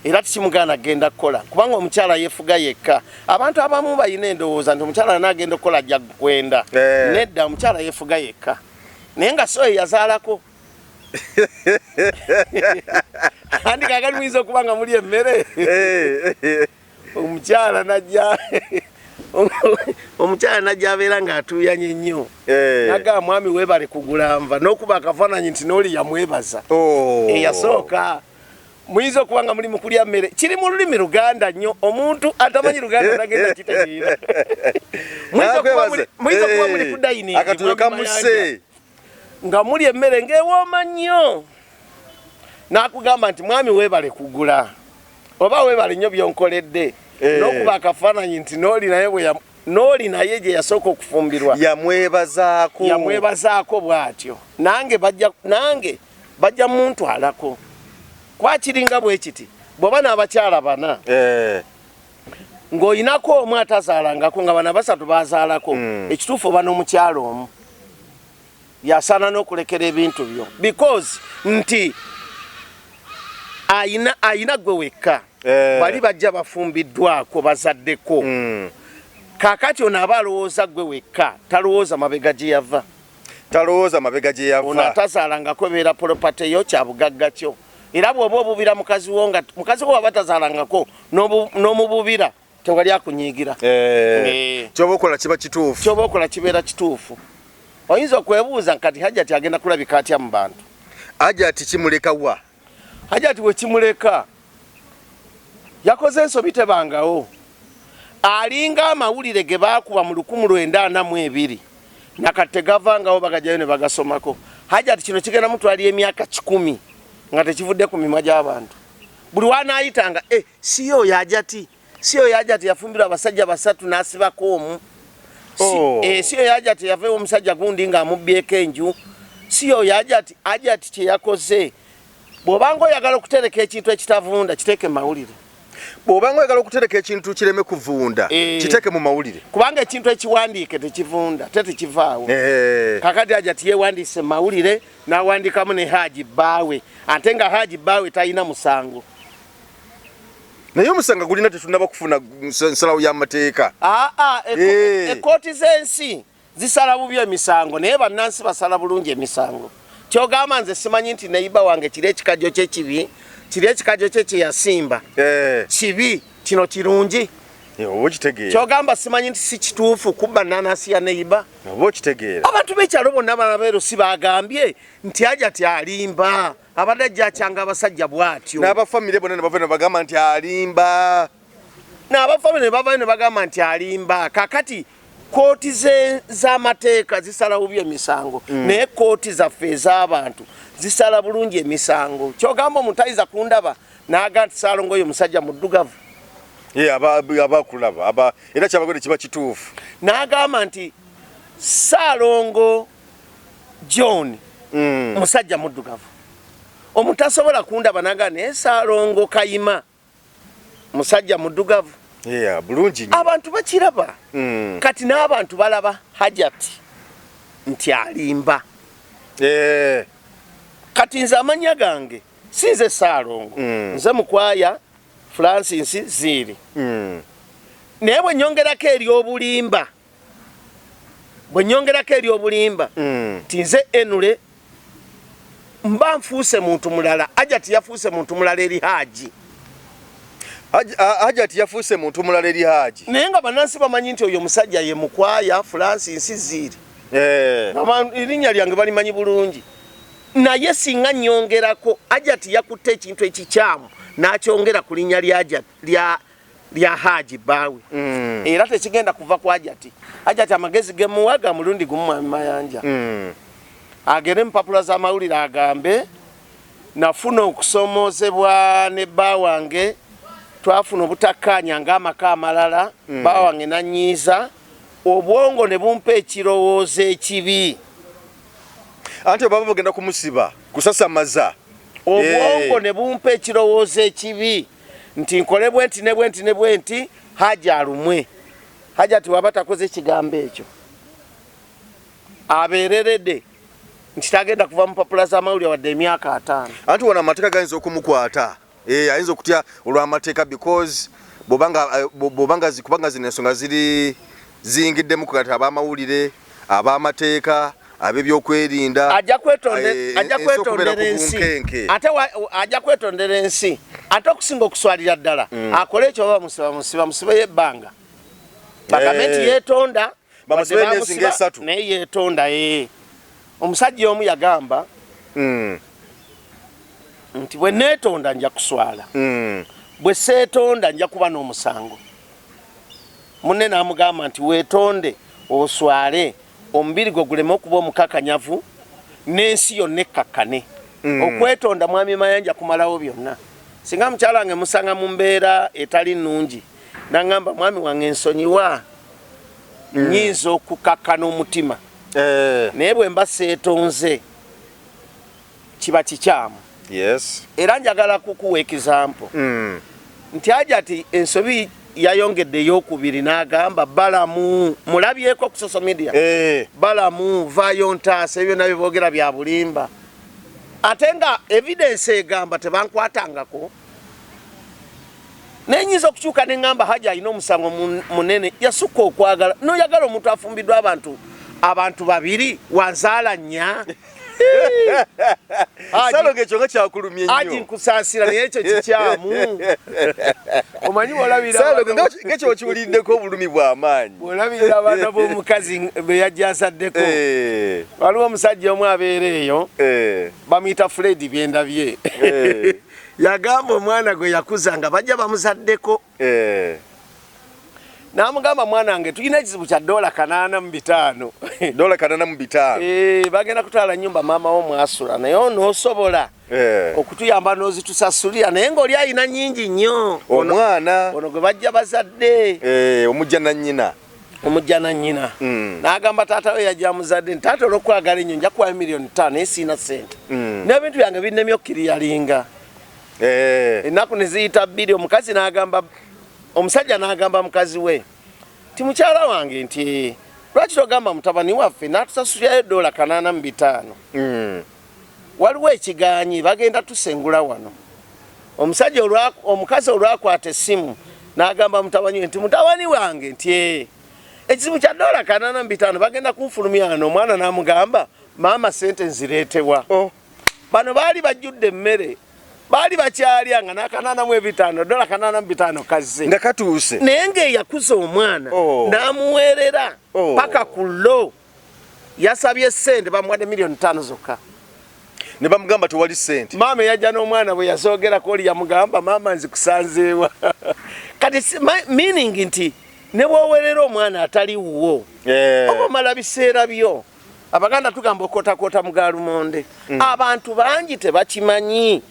Era tikimugaana kugenda kukola, kubanga omukyala yeefuga yekka. Abantu abamu balina endowooza nti omukyala anaagenda okukola ajja kwenda. Nedda, omukyala yeefuga yekka, naye nga so yazaalako. Andi kakati muyinza okuba nga muli emmere, omukyala najja abeera ng'atuuyanye nnyo, nagamba, mwami weebale kugula nva, n'okuba akafaananyi nti n'oli yamwebaza. Oh. Eyasooka muyinza okuba nga muli mu kulya mmere, kiri mu lulimi Luganda nnyo, omuntu atamanyi Luganda tagenda kitegeera. Muyinza okuba muli ku dining, Akatuyo Mwami kamuse. Mayanja, nga muli emmere ng'ewooma nnyo, n'akugamba nti mwami weebale kugula, oba weebale nnyo byonkoledde, n'okuba akafaananyi nti n'oli naye n'oli naye gye yasooka okufumbirwa Yamwebazaako. Yamwebazaako bw'atyo. Nange bajja muntwalako, kuba kiringa bwe kiti, bw'oba n'abakyala bana, ng'oyinako omu atazaalangako, nga bana basatu bazaalako, ekituufu oba n'omukyala omu yasaana n'okulekera ebintu byo, because nti ayina gwe wekka. Bali bajja bafumbiddwako, bazaddeko. Kaakati ono aba alowooza gwe wekka, talowooza mabega gye yava. Talowooza mabega gye Ono yava. atazaalangako ebeera property yo, kyabugagga kyo. Era bw'oba obubira mukazi wo, nga mukazi wo waba tazaalangako, n'omububira, tewali akunyiigira. Kyoba okola kiba kituufu. Kyoba okola kibeera kituufu. Oyinza okwebuuza kati Hajati agenda kulabika atya mu bantu? Hajati kimuleka wa? Hajati wekimuleka, yakoze ensobi tebangawo. Alinga amawulire ge baakuba mu 1942, nakati tegavangawo, bagajayo ne bagasomako. Hajati kino kigenda mutwalira emyaka 100 nga tekivudde ku mimwa gy'abantu. Buli wanaayitanga, si oyo Hajati, si oyo Hajati yafumbirwa abasajja basatu n'asibako omu. Oh. Si oyo Hajati yava omusajja gundi ng'amubbyeko enju, si oyo Hajati. Hajati kye yakoze, bw'obanga oyagala okutereka ekintu ekitavunda, kiteeke mu mawulire. Bw'obanga oyagala okutereka ekintu kireme kuvunda, kiteeke mu mawulire. Kubanga ekintu ekiwandiike tekivunda, te tekivaawo. Kakati Hajati yeewandiise mu mawulire, n'awandiikamu ne Haji bbaawe, ate nga Haji bbaawe talina musango. Naye omusango gulina, tetunaba kufuna nsalawo y'amateeka. Aa, ekooti z'ensi zisala bubi emisango, naye bannansi basala bulungi emisango. Kyogamba nze simanyi nti neiba wange kiri ekikajjo kye kibi, kiri ekikajjo kye kyeyasimba kibi, kino kirungi. Oba okitegeera. Kyogamba simanyi nti si kituufu kubba nanasi ya neiba? Oba okitegeera. Abantu b'ekyalo bonna balabeero si bagambye nti Hajati alimba, abadde ajja akyanga abasajja bw'atyo. N'abafamire bonna ne bava ne bagamba nti alimba. N'abafamire ne bavayo ne bagamba nti alimba. Kakati Kooti z'amateeka zisala bubi emisango, naye kooti zaffe ez'abantu zisala bulungi emisango. Kyogamba omuntu ayinza kundaba n'aga nti Ssaalongo oyo musajja muddugavu. Abakulaba era kyabagode kiba kituufu. N'agamba nti Ssaalongo John musajja muddugavu. Omuntu asobola kundaba n'aga naye Ssaalongo Kayima musajja muddugavu. Bulungi. Abantu bakiraba. Kati n'abantu balaba Hajati nti alimba. Kati nze amannya gange si nze Ssaalongo, nze Mukwaya Francis Ziiri. Naye bwe nnyongerako ery'obulimba, bwe nnyongerako ery'obulimba nti nze Enule, mba nfuuse muntu mulala. Hajati yafuuse muntu mulala eri Haji. Hajati yafuuse muntu mulala eri Haji, naye nga bannansi bamanyi nti oyo musajja ye Mukwaya Francis Ziiri. Erinnya lyange balimanyi bulungi, naye singa nnyongerako, Hajati yakutte ekintu ekikyamu n'akyongera ku linnya lya Haji bbaawe. Era tekigenda kuva ku Hajati. Hajati amagezi gemuwa ga mulundi gumu, Mwami Mayanja. Agende mu mpapula z'amawulire agambe nafuna okusomoozebwa ne bba wange, twafuna obutakkaanya ng'amaka amalala, bba wange nanyiiza, obwongo ne bumpa ekirowoozo ekibi. Anti baba bagenda kumusiba kusasamaza. Obwongo ne bumpa ekirowoozo ekibi nti nkole bwe nti ne bwe nti ne bwe nti, Haji alumwe. Hajati waba takoze ekigambo ekyo, abeereredde nti tagenda kuva mu papula z'amawulire wadde emyaka 50. Anti wano amateeka gayinza okumukwata. Ayinza okutya olw'amateeka, because bw'obanga kubanga zino ensonga ziri ziyingiddemu kati ab'amawulire, ab'amateeka, ab'ebyokwerinda. Ajja kwetondera ensi, ate ajja kwetondera ensi, ate okusinga okuswalira ddala akole ekyo, baba musiba musiba musibeyo ebbanga, bagambe nti yeetonda. Bamusibe emyezi nga 3. Naye yeetonda. Omusajja omu yagamba nti bwe neetonda nja kuswala, bwe seetonda nja kuba n'omusango. Munne n'amugamba nti weetonde oswale, omubiri gwe guleme okuba omukakanyavu n'ensi yonna ekkakkane. Okwetonda, Mwami Mayanja, kumalawo byonna. Singa mukyala wange musanga mu mbeera etali nnungi naŋŋamba, "Mwami wange, nsonyiwa," nyinza okukakkana omutima, naye bwe mba seetonze kiba kikyamu. Era njagala kukuwa example nti Hajati ensobi yayongedde eyokubiri n'agamba Balamu, mulabyeko ku social media, "Balamu vaayo ntaasa, ebyo byonna byeboogera bya bulimba," ate nga evidence egamba tebankwatangako. Naye nyinza okukyuka neŋŋamba Haji alina omusango munene. Yasukka okwagala. Noyagala omuntu afumbiddwa abantu babiri, wanzaala nnya. Salongo, ekyo nga kyakulumye nnyo. Haji, nkusaasira, naye ekyo kikyamu. Omanyi wolabira Salongo, ng'ekyo okiwuliddeko obulumi bw'amaanyi. Bwolabirira abaana b'omukazi be yajja azaddeko. Waliwo omusajja omu abeera eyo, bamuyita Fred Byendabye. Yagamba omwana gwe yakuza nga bajja bamuzaddeko, n'amugamba, "Mwana wange, tulina ekizibu kya dola 85." Dola 85. "Bagenda kutwala nyumba maama wo mwasula, naye onoosobola okutuyamba n'ozitusasulira?" Naye ng'oli alina nnyingi nnyo. Omwana ono gwe bajja bazadde. Omujja na nnyina. Omujja na nnyina. N'agamba taata we yajja amuzadde nti, "Taata, olw'okwagala ennyo nja kuwayo miliyoni 5, naye siina ssente, n'ebintu byange binnemye okkiriyalinga." Ennaku ne ziyita 2, omukazi n'agamba omusajja, n'agamba mukazi we nti, "Mukyala wange," nti, "lwaki togamba mutabani waffe n'atusasulirayo dola 85? Waliwo ekiganyi, bagenda tusengula wano." Omusajja omukazi olwakwata essimu n'agamba mutabani we nti, "Mutabani wange," nti, "ekizibu kya dola 85, bagenda kunfulumya wano." Omwana n'amugamba, "Maama, sente nzireetebwa?" Oh. Bano baali bajjudde emmere, baali bakyalya nga n'akanaana mu ebitaano, dola 85 kazze. Nga katuuse. Naye ng'eyakuza omwana n'amuweerera paka ku lo yasabye sente, bamuwadde miliyoni 5 zokka. Ne bamugamba tewali ssente. Maama eyajja n'omwana bwe yazoogerako, oli yamugamba, "Maama, nzikusanzeewa?" Kati meaning nti Ne bw'owerera omwana atali wuwo, oba omala biseera byo. Abaganda tugamba okootakoota mu galumonde. Abantu bangi tebakimanyi,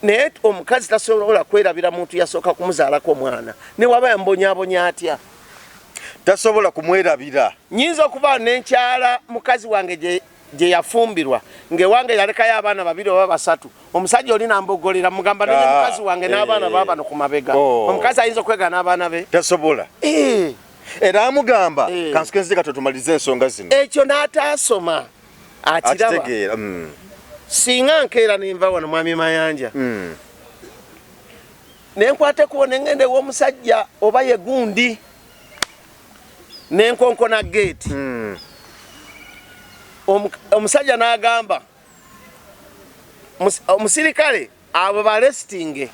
naye omukazi tasobola kwerabira muntu yasooka kumuzaalako omwana, ne waba yamubonyabonya atya. Tasobola kumwerabira. Nyinza okuba nenkyala mukazi wange gye yafumbirwa, ng'ewange yalekayo abaana babiri oba basatu, omusajja oli nambogolera, mugamba nenye mukazi wange n'abaana babano ku mabega. Omukazi ayinza okwegana abaana be? Tasobola. Era amugamba, kansuke nzika totumalirize ensonga zino. Ekyo n'ataasoma akiraba. Akitegeera. Singa nkeera nenva wano, Mwami Mayanja, nenkwata ekubo nengenda ew'omusajja oba ye gundi, nenkonkona geeti, omusajja n'agamba omusirikale, abo balesitinge.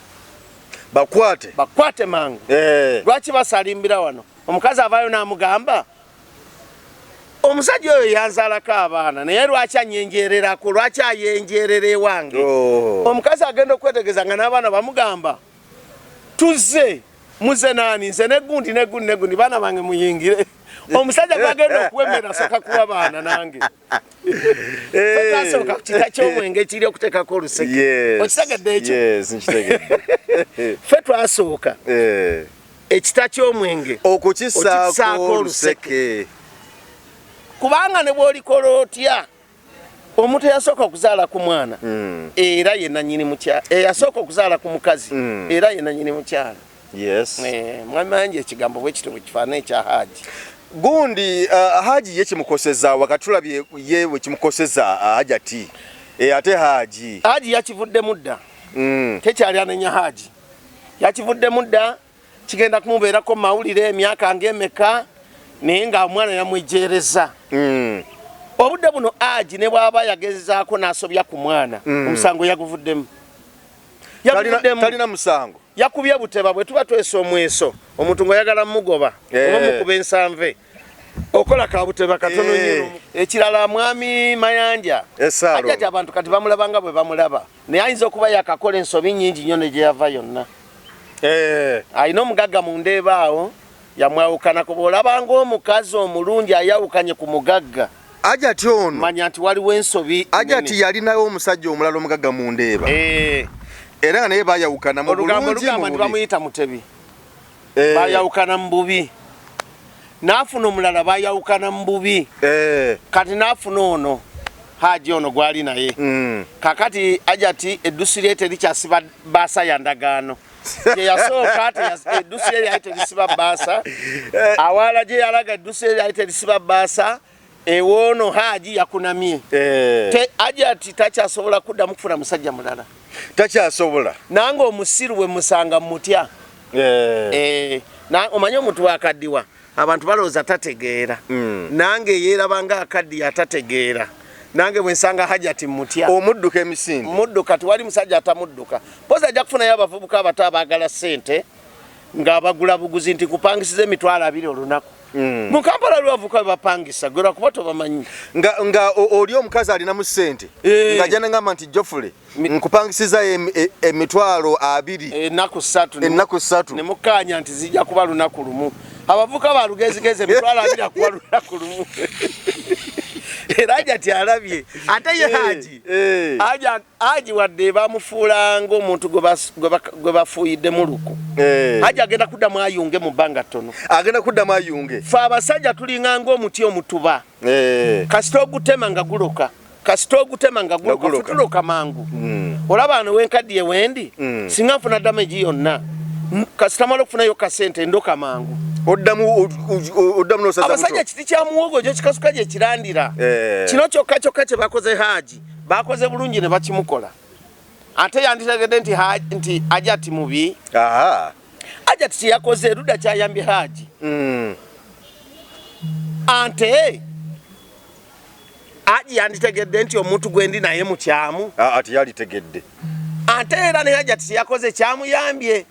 Bakwate. Bakwate mangu. Lwaki basalimbira wano? Omukazi avaayo n'amugamba, omusajja oyo yanzaalako abaana, naye lwaki anyenjererako? Lwaki ayenjerera ewange? Omukazi agenda okwetegereza nga n'abaana bamugamba, tuzze muze naani? Nze negundi negundi negundi, baana bange muyingire. Omusajja gwagenda okuwemera asooka kuwa baana. Nange twasooka ku kita ky'omwenge kiri okuteekako oluseke. Okitegedde ekyo? Yes, nkitegedde. Ffe twasooka ekita ky'omwenge okukisaako Okukisaako oluseke. Kubanga ne bw'olikola otya, omuntu eyasooka okuzaala ku mwana era ye nanyini mukyala, eyasooka okuzaala ku mukazi era ye nanyini mukyala. Mwami Mayanja, ekigambo bwe kityo bwe kifaanana ekya Haji. Gundi Haji ye kimukoseza wakati, tulabye ye we kimukoseza Hajati, ate Haji Haji yakivuddemu dda. Tekyali anenya Haji, yakivuddemu dda. Kigenda kumubeerako mu mawulire emyaka ng'emeka, naye nga omwana yamwejeereza. Obudde buno Haji ne bw'aba yagezaako n'asobya ku mwana, omusango yaguvuddemu. Yaguvuddemu. Talina musango. Yakubye buteba. Bwe tuba twesa omweso, omuntu ng'oyagala mugoba, oba mukuba ensanve, okola kabuteba katono nnyo. Ekirala, Mwami Mayanja, Esalo. Hajati abantu kati bamulaba nga bwe bamulaba, naye ayinza okuba yakakola ensobi nnyingi nnyo ne gye yava yonna. Alina omugagga mu Ndeeba awo yamwawukanako. Bw'olabanga omukazi omulungi ayawukanye ku mugagga, Hajati ono, manya nti waliwo ensobi Hajati nnene. yalinawo omusajja omulala omugagga mu Ndeeba, era nga naye bayawukana mu Olugambo bulungi, lugamba mu nti bubi. bamuyita Mutebi. Bayawukana mu bubi, n'afuna omulala, bayawukana mu bubi. Kati n'afuna ono Haji ono gwali naye. Kakati Hajati eddusi lye terikyasiba baasa ya ndagaano gyeyasooka. Eddusi lye lyali terisiba baasa awaala gye yalaga, eddusi lye lyali terisiba baasa ewoono. Haji yakunamye. Hajati takyasobola kuddamu kufuna musajja mulala. Takyasobola. Nange omusiru bwe musanga mutya. Omanyi omuntu wakaddiwa, abantu balowooza tategeera. Nange yeerabanga akaddiya atategeera, nange bwe nsanga Hajati mutya. Omudduka emisinde. Mudduka, tiwali musajja atamudduka. Pozi ajja kufunayo abavubuka abato abaagala ssente ng'abagula buguzi nti kupangisiza 20,000 olunaku. Mu Kampala waliwo abavubuka bwe bapangisa, gwe lwakuba tobamanyi. Nga oli omukazi alinamu ssente, nga ajja nagamba nti, "Jofule, nkupangisiza 20,000 Ennaku 3. Ennaku 3." Ne mukkaanya nti zijja kuba lunaku lumu. Abavubuka balugezigezi, 20,000 akuwa lunaku lumu. Era Hajati alabye ate ye Haji. Haji wadde bamufuulanga omuntu gwe bafuuyiddemu luku, Haji agenda kuddamu ayunge mu bbanga ttono. Agenda kuddamu ayunge. Fe abasajja tulinganga omuti omutuba. Kasita ogutema nga guloka, kasita ogutema nga guloka. Guloka. Futuloka mangu. Olaba ano wenkaddiye wendi, singa nfuna damage yonna, kasita mala okufunayo kasente ndoka mangu. Oddamu nosaza. Abasajja kiti kya muwogo gyo kikasuka gye kirandira. Kino kyokka kyokka kye bakoze Haji, bakoze bulungi ne bakimukola. Ate yanditegedde nti nti Hajati mubi. Hajati kyeyakoze erudda kyayambye Haji. Ante Haji yanditegedde nti omuntu gwendi naye mukyamu. Ati yalitegedde. Ate era ne Hajati kyeyakoze kyamuyambye.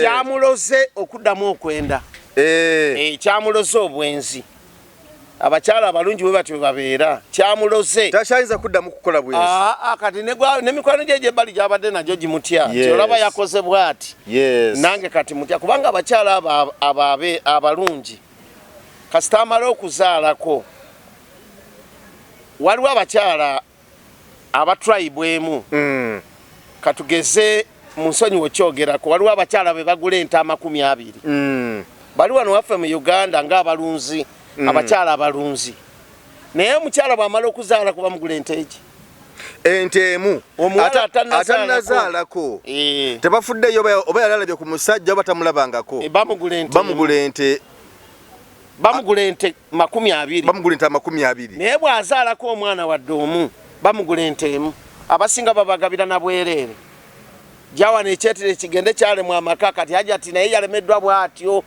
Kyamuloze okuddamu okwenda. Kyamuloze obwenzi. Abakyala abalungi bwe batyo babeera. Kyamuloze. Takyayinza kuddamu kukola bwenzi. Aa, kati ne mikwano gye egyebbali gyabadde nagyo gimutya. Nti olaba yakoze bw'ati. Nange kati mutya, kubanga abakyala abo abo abalungi kasita amala okuzaalako. Waliwo abakyala aba tribe emu, katugeze, mu nsonyiwo kyogerako, waliwo abakyala be bagula ente 20. Bali wano waffe mu Uganda ng'abalunzi, abakyala abalunzi. Naye omukyala bw'amala okuzaala, kuba mugula ente egi. Ente emu. Omuwala atannazaalako. Atannazaalako. Eh. Tebafuddeyo oba yali alabye ku musajja oba tamulabangako. Eh, bamugula ente emu. Bamugula ente. Bamugula ente 20. Bamugula ente 20. Naye bw'azaalako omwana wadde omu, bamugula ente emu. Abasinga babagabira na bwereere. Jawano ekyetire kigende kyalemu amaka. Kati Hajati naye yalemeddwa bw'atyo,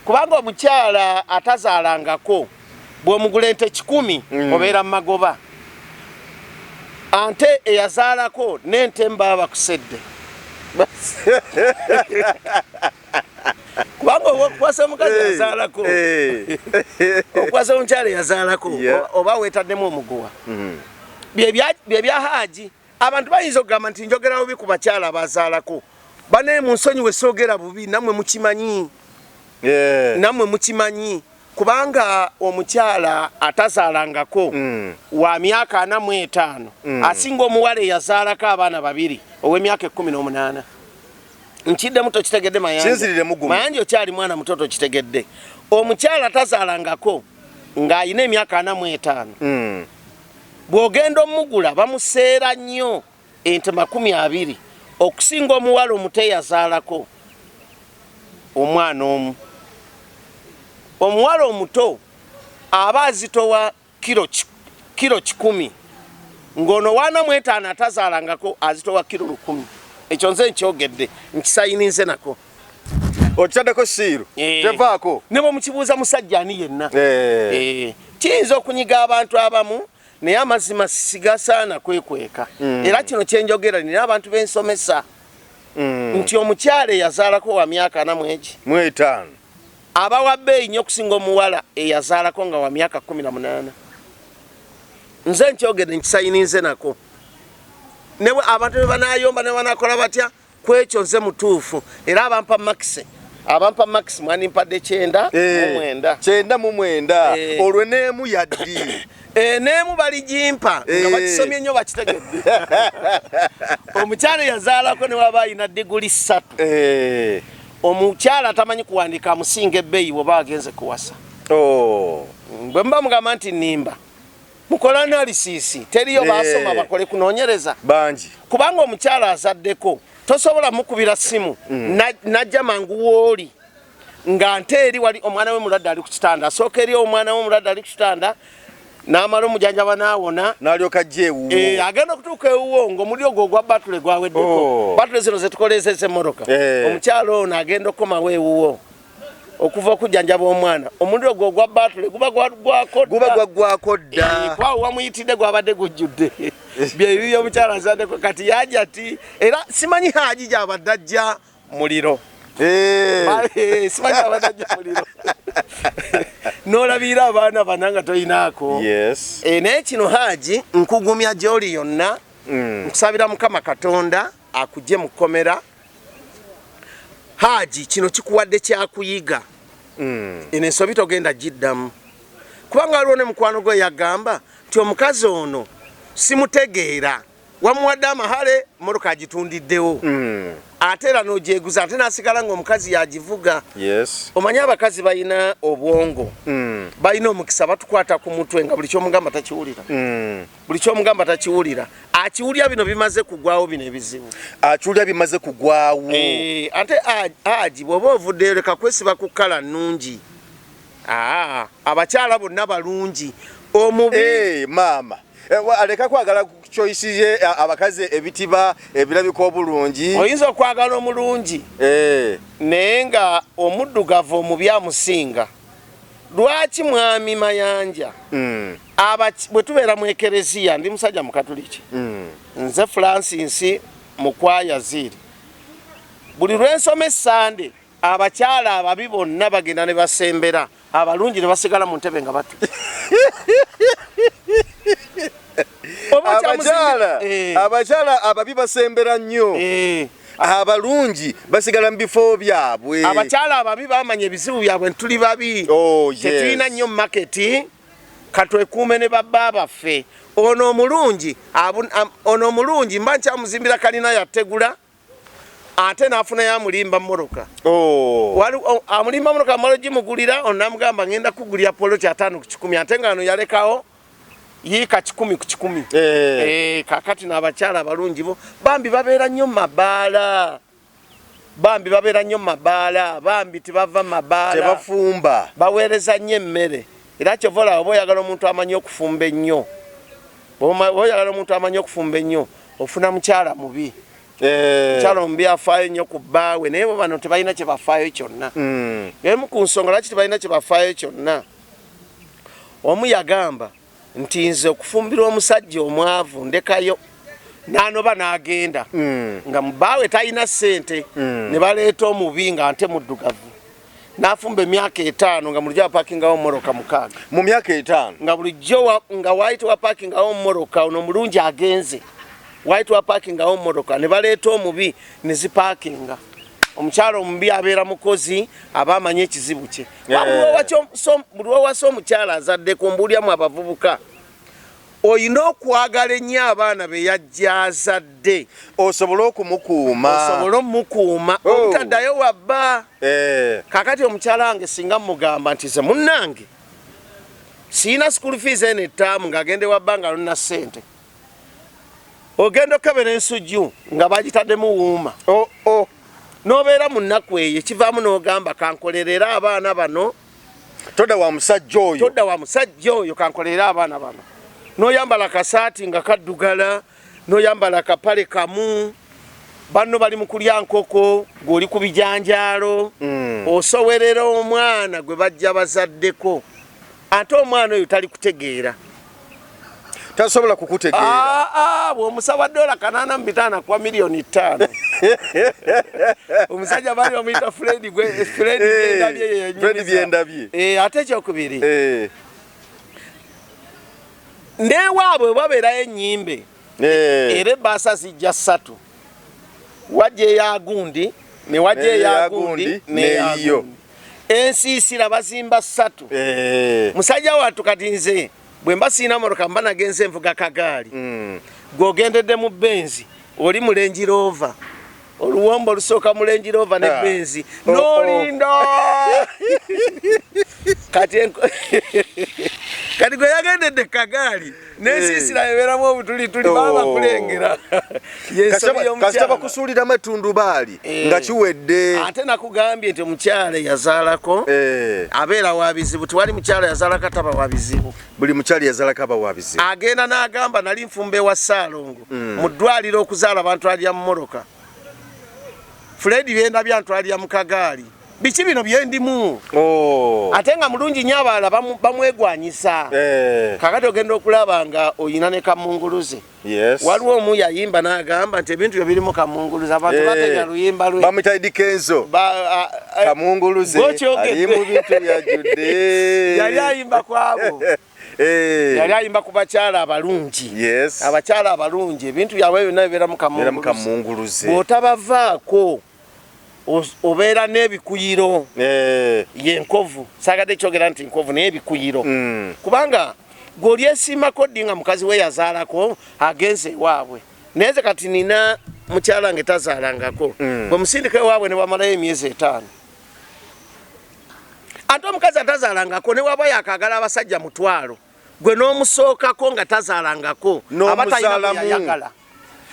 kubanga omukyala atazaalangako bw'omugula ente 100, obeera mu magoba. Ante eyazaalako n'ente mbaba bakusedde, kubanga oba okukwasa omukazi yazaalako, okukwasa omukyala eyazaalako, oba weetaddemu omuguwa. Bye bya Haaji. Abantu bayinza okugamba nti njogera bubi ku bakyala abazaalako. Banaye mu nsonyiwe, soogera bubi, nammwe mukimanyi. Nammwe mukimanyi, kubanga omukyala atazaalangako wa myaka 45 asinga omuwala eyazaalako abaana babiri ow'emyaka 18. Nkiddemu, tokitegedde, Mayanja? Kinziriremu gumu. Mayanja, okyali mwana muto, tokitegedde. Omukyala tazaalangako ng'ayina emyaka 45, bw'ogenda omugula bamuseera nnyo ente 20 okusinga omuwala omuto eyazaalako omwana omu. Omuwala omuto aba azitowa kiro 100, ng'ono 45 atazaalangako azitowa kiro 1000. Ekyo nze nkyogedde, nkisayininze nako. Okitaddeko seal. Eh. Tevaako. Ne bwe mukibuuza musajja ani yenna. Eh. Eh, kiyinza okunyiga abantu abamu, naye amazima sigasaana kwekweka. Era kino kyenjogera, nina abantu bensomesa nti omukyala eyazaalako wa myaka 45 Mu etaano. aba wa bbeeyi nnyo okusinga omuwala eyazaalako nga wa myaka 18. Nze nkyogedde, nkisayininze nako. Nebwe abantu bwe banayomba ne banakola batya, ku ekyo nze mutuufu. Era abampa marks, abampa marks, mwandimpadde 99. 99. Eh. Olwo neemu yaddi? Eh, n'emu baligimpa nga bakisomye nnyo, bakitegedde. Omukyala eyazaalako ne waba ayina diguli 3, omukyala atamanyi kuwandiika amusinga ebbeeyi bw'oba agenze kuwasa. Oh. Bwe muba mugamba nti nimba, mukola analysis, teriyo basoma bakole kunoonyereza. Bangi. Kubanga omukyala azaddeko tosobola mukubira simu najja mangu wooli nga nte eri wali omwana we mulwadde ali ku kitanda. Asooka eri omwana we omulwadde ali ku kitanda, n'amala omujanjaba n'awona. N'alyoka ajja ewuwo. Eh, agenda okutuuka ewuwo ng'omuliro gwo ogwa batule gwaweddeko. Oh. Batule zino zetukoleeza ez'emmotoka. Omukyala ono agenda okukomawo ewuwo okuva okujjanjaba omwana, omuliro gwo ogwa batule guba gwagwako dda. Guba gwaggwako dda. Eh, kwawo wamuyitidde gwabadde gujjudde. Byebibi omukyala azaddeko. Kati yaja ti era simanyi Haji gyabadde ajja muliro. Eh, simanyi abadde ajja muliro n'olabirira abaana bana nga toyinaako. Eh, naye kino Haji nkugumya gy'oli yonna. Nkusabira Mukama Katonda akujje mu kkomera. Haji, kino kikuwadde kyakuyiga. Eno ensobi togenda giddamu, kubanga waliwo ne mukwano gwe yagamba nti omukazi ono simutegeera, wamuwadde amahale, motoka agitundiddewo, ate era n'ogyeguza, ate n'asigala ng'omukazi yagivuga. Omanyi abakazi balina obwongo, balina omukisa, batukwata ku mutwe nga buli kyomugamba takiwulira. Buli kyomugamba takiwulira, akiwulira bino bimaze kugwawo, bino ebizibu. Akiwulira bimaze kugwawo. Eh, ate Haji bw'oba ovuddeyo, leka kwesiba ku kkala nnungi. Aa, abakyala bonna balungi, omubi Eh, maama. Eh, aleka kwagala choice ye, abakazi ebitiba ebirabika obulungi. Oyinza okwagala omulungi, naye nga omuddugavu omubi amusinga. Lwaki, mwami Mayanja? Bwe tubeera mu ekereziya, ndi musajja mukatuliki, nze Francis Mukwaya Ziiri. Buli lwensoma essande, abakyala ababi bonna bagenda ne basembera. Abalungi ne basigala mu ntebe nga batu. Abakyala ababi basembera nnyo. Abalungi basigala mu bifo byabwe. Abakyala ababi bamanya ebizibu byabwe, tuli babi. Oh, yes. Tetulina nnyo maketi, katwekuume ne babba baffe. Ono omulungi mba nkyamuzimbira kalina yategula, ate n'afunayo amulimba mmoroka. Oh. Amulimba mmoroka amala ogimugulira, ono n'amugamba ngenda kugulira poloti 5 ku 100, ate nga ano yalekawo yiika 100 ku 100. Kaakati n'abakyala abalungi bo bambi babeera nnyo mu mabaala. Bambi babeera nnyo mu mabaala, bambi tebava mu mabaala. Tebafumba. Baweereza nnyo emmere. Era kyova olaba oba oyagala omuntu amanyi okufumba ennyo. Oba oyagala omuntu amanyi okufumba ennyo, ofuna mukyala mubi. Mukyala omubi afaayo nnyo ku bbaawe, naye bo bano tebalina kye bafaayo kyonna. Emu ku nsonga lwaki tebalina kye bafaayo kyonna, omu yagamba nti nze okufumbirwa omusajja omwavu ndekayo n'anoba n'agenda, nga bbaawe talina ssente, ne baleeta omubi nga nte muddugavu, n'afumba emyaka 5 nga bulijjo apakingawo mmoroka 6. Mu myaka 5? Nga bulijjo nga waayita wapakingawo mmoroka, ono omulungi agenze, waayita wapakingawo mmoroka, ne baleeta omubi ne zipakinga. Omukyala omubi abeera mukozi, aba amanyi ekizibu kye. Buli wawasa omukyala azaddeko, mbuulyamu abavubuka, oyina okwagala ennyo abaana be yajja azadde, osobole okumukuuma. Osobole omukuuma, obutaddayo wabba. Kaakati omukyala wange singa mmugamba nti nze munnange siyina school fees eno ettaamu, ng'agenda ewabba nga alina ssente, ogenda okukebera ensujju nga bagitaddemu wuuma. N'obeera mu nnaku eyo, ekivaamu n'ogamba kankolerere abaana bano. Todda wa musajja oyo. Todda wa musajja oyo, kankolerere abaana bano. N'oyambala akasaati nga kaddugala, n'oyambala akapale kamu, banno bali mu kulya nkoko, gw'oli ku bijanjaalo, osowerera omwana gwe bajja bazaddeko. Ate omwana oyo tali kutegeera. Tasobola kukutegeera. Bw'omusaba $805 kuwa miliyoni 5. Omusajja bali bamuyita Fred gwe, Fred Byendabye ye yennyini. Fred Byendabye. Ate ekyokubiri. N'ewaabwe babeerayo ennyimbe. Era ebbaasa zijja 3. Wajja eya gundi, ne wajja eya gundi, n'eyiyo. Ensiisira bazimba 3. Musajja wattu kati nze bwe mba sirina mmotoka mba nagenze nvuga kagaali. Gw'ogendedde mu Benz, oli mu Range Rover. Oluwombo olusooka mu Range Rover ne Benz. N'olinda. Kati gwe yagendedde kagaali, n'ensiisira ebeeramu obutulituli, baba bakulengera. Kasita bakusuuliramu ettundubaali nga kiwedde. Ate nakugambye nti omukyala yazaalako abeera wa bizibu. Tewali mukyala yazaalako ataba wa bizibu. Buli mukyala yazaalako aba wa bizibu. Agenda n'agamba nali nfumba ewa Ssaalongo mu ddwaliro okuzaala bantwalira mu mmotoka. Fred Byendabye antwalira mu kagaali. Biki bino bye ndimu? Ate nga mulungi nnyo abalala bamwegwanyisa. Kaakati ogenda okulaba nga oyina ne kamunguluze. Waliwo omu yayimba n'agamba nti ebintu byo birimu kamunguluze, abantu batenya luyimba lwe. Bamuyita Eddy Kenzo. Kamunguluze ali mu bintu byajjudde. Yali ayimba ku abo. Yali ayimba ku bakyala abalungi. Abakyala abalungi ebintu byabwe byonna bibeeramu kamunguluze. Bw'otabavaako obeera n'ebikuyiro. Ye nkovu. Saagadde kyogera nti nkovu, naye ebikuyiro. Kubanga gw'olyesiimako ddi nga mukazi we yazaalako agenze ewaabwe. Naye nze kati nina mukyala nge tazaalangako. Bwe musindika ewaabwe ne bamalayo emyezi 5. Ate omukazi atazaalangako ne waba yakaagala abasajja 500, gwe n'omusookako nga tazaalangako, aba talina gwe yayagala.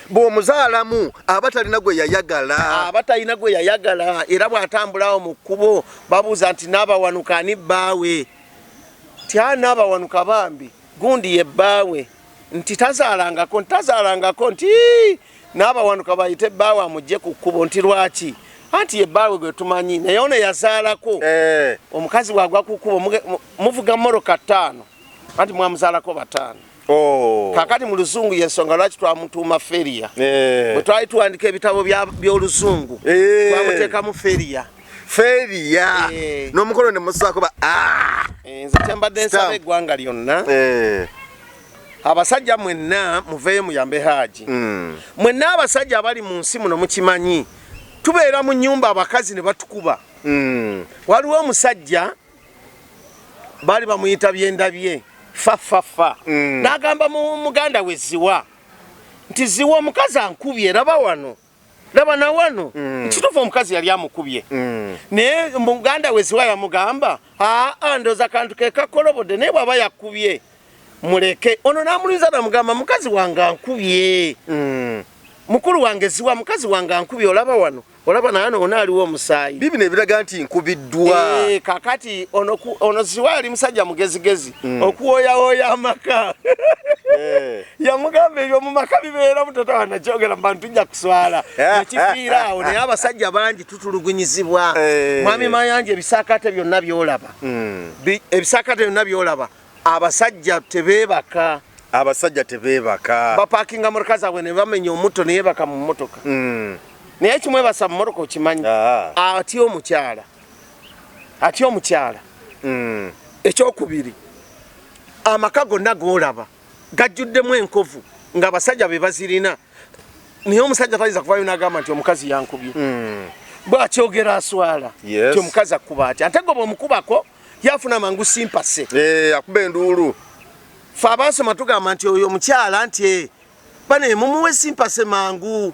Bw'omuzaalamu aba talina gwe yayagala. Aba talina gwe yayagala, era bw'atambulawo mu kkubo babuuza nti n'abawanuka ani bbaawe? Nti a n'abawanuka bambi gundi ye bbaawe. Nti tazaalangako, nti tazaalangako, nti n'abawanuka bayite bbaawe amugye ku kkubo. Nti lwaki? Anti ye bbaawe gwe tumanyi, naye ono yazaalako. Omukazi bw'agwa ku kkubo muvuga mmoroka 5, anti mwamuzaalako 5. Kaakati mu luzungu y'ensonga lwaki twamutuuma Feria. Bwe twali tuwandika ebitabo by'oluzungu, twamuteekamu Feria. Failure. Eh. N'omukono ne musaako ba ah! Eh, nze kyembadde nsaba Stamp. eggwanga lyonna Eh. abasajja mwenna muveeyo muyambe Haaji. Mwenna abasajja abali mu nsi muno mukimanyi tubeera mu nnyumba abakazi ne batukuba. Waliwo omusajja baali bamuyita byendabye fafafa. N'agamba mu muganda we Ziwa nti Ziwa omukazi ankubye, laba wano, laba na wano. Kituufu omukazi yali amukubye. Naye muganda we Ziwa yamugamba aa ndooza kantu ke kakolobodde, naye bw'aba yakubye muleke. Ono n'amulinza namugamba mukazi wange ankubye. Mukulu wange Ziwa mukazi wange ankubye, olaba wano, olaba na wano wonna aliwo omusaayi. Bibi nebiraga nti nkubiddwa. Kakati ono Ziwa yali musajja mugezigezi okuwooyawooya amaka. Yamugamba ebyo mu maka bibeeramu totawanakyogera mu bantu tujja kuswala nekifiira awo. Naye abasajja bangi tutulugunyizibwa. Mwami Mayanja, ebisaakaate byonna by'olaba, ebisaakaate byonna by'olaba, abasajja tebeebaka. Abasajja tebeebaka. Bapakinga motoka zaabwe ne bamenya omutto ne yeebaka mu mmotoka. Naye kimwebasa mu mmotoka okimanyi? Atya omukyala, atya omukyala. Ekyokubiri, amaka gonna g'olaba gajjuddemu enkovu ng'abasajja be bazirina, naye omusajja tayinza kuvayo n'agamba nti omukazi yankubye. Bw'akyogera aswala. Ti omukazi akuba atya? Ate gwe bw'omukubako yafuna mangu sympathy. Akuba enduulu. Fe abasoma tugamba nti oyo omukyala nti bane mumuwe sympathy mangu,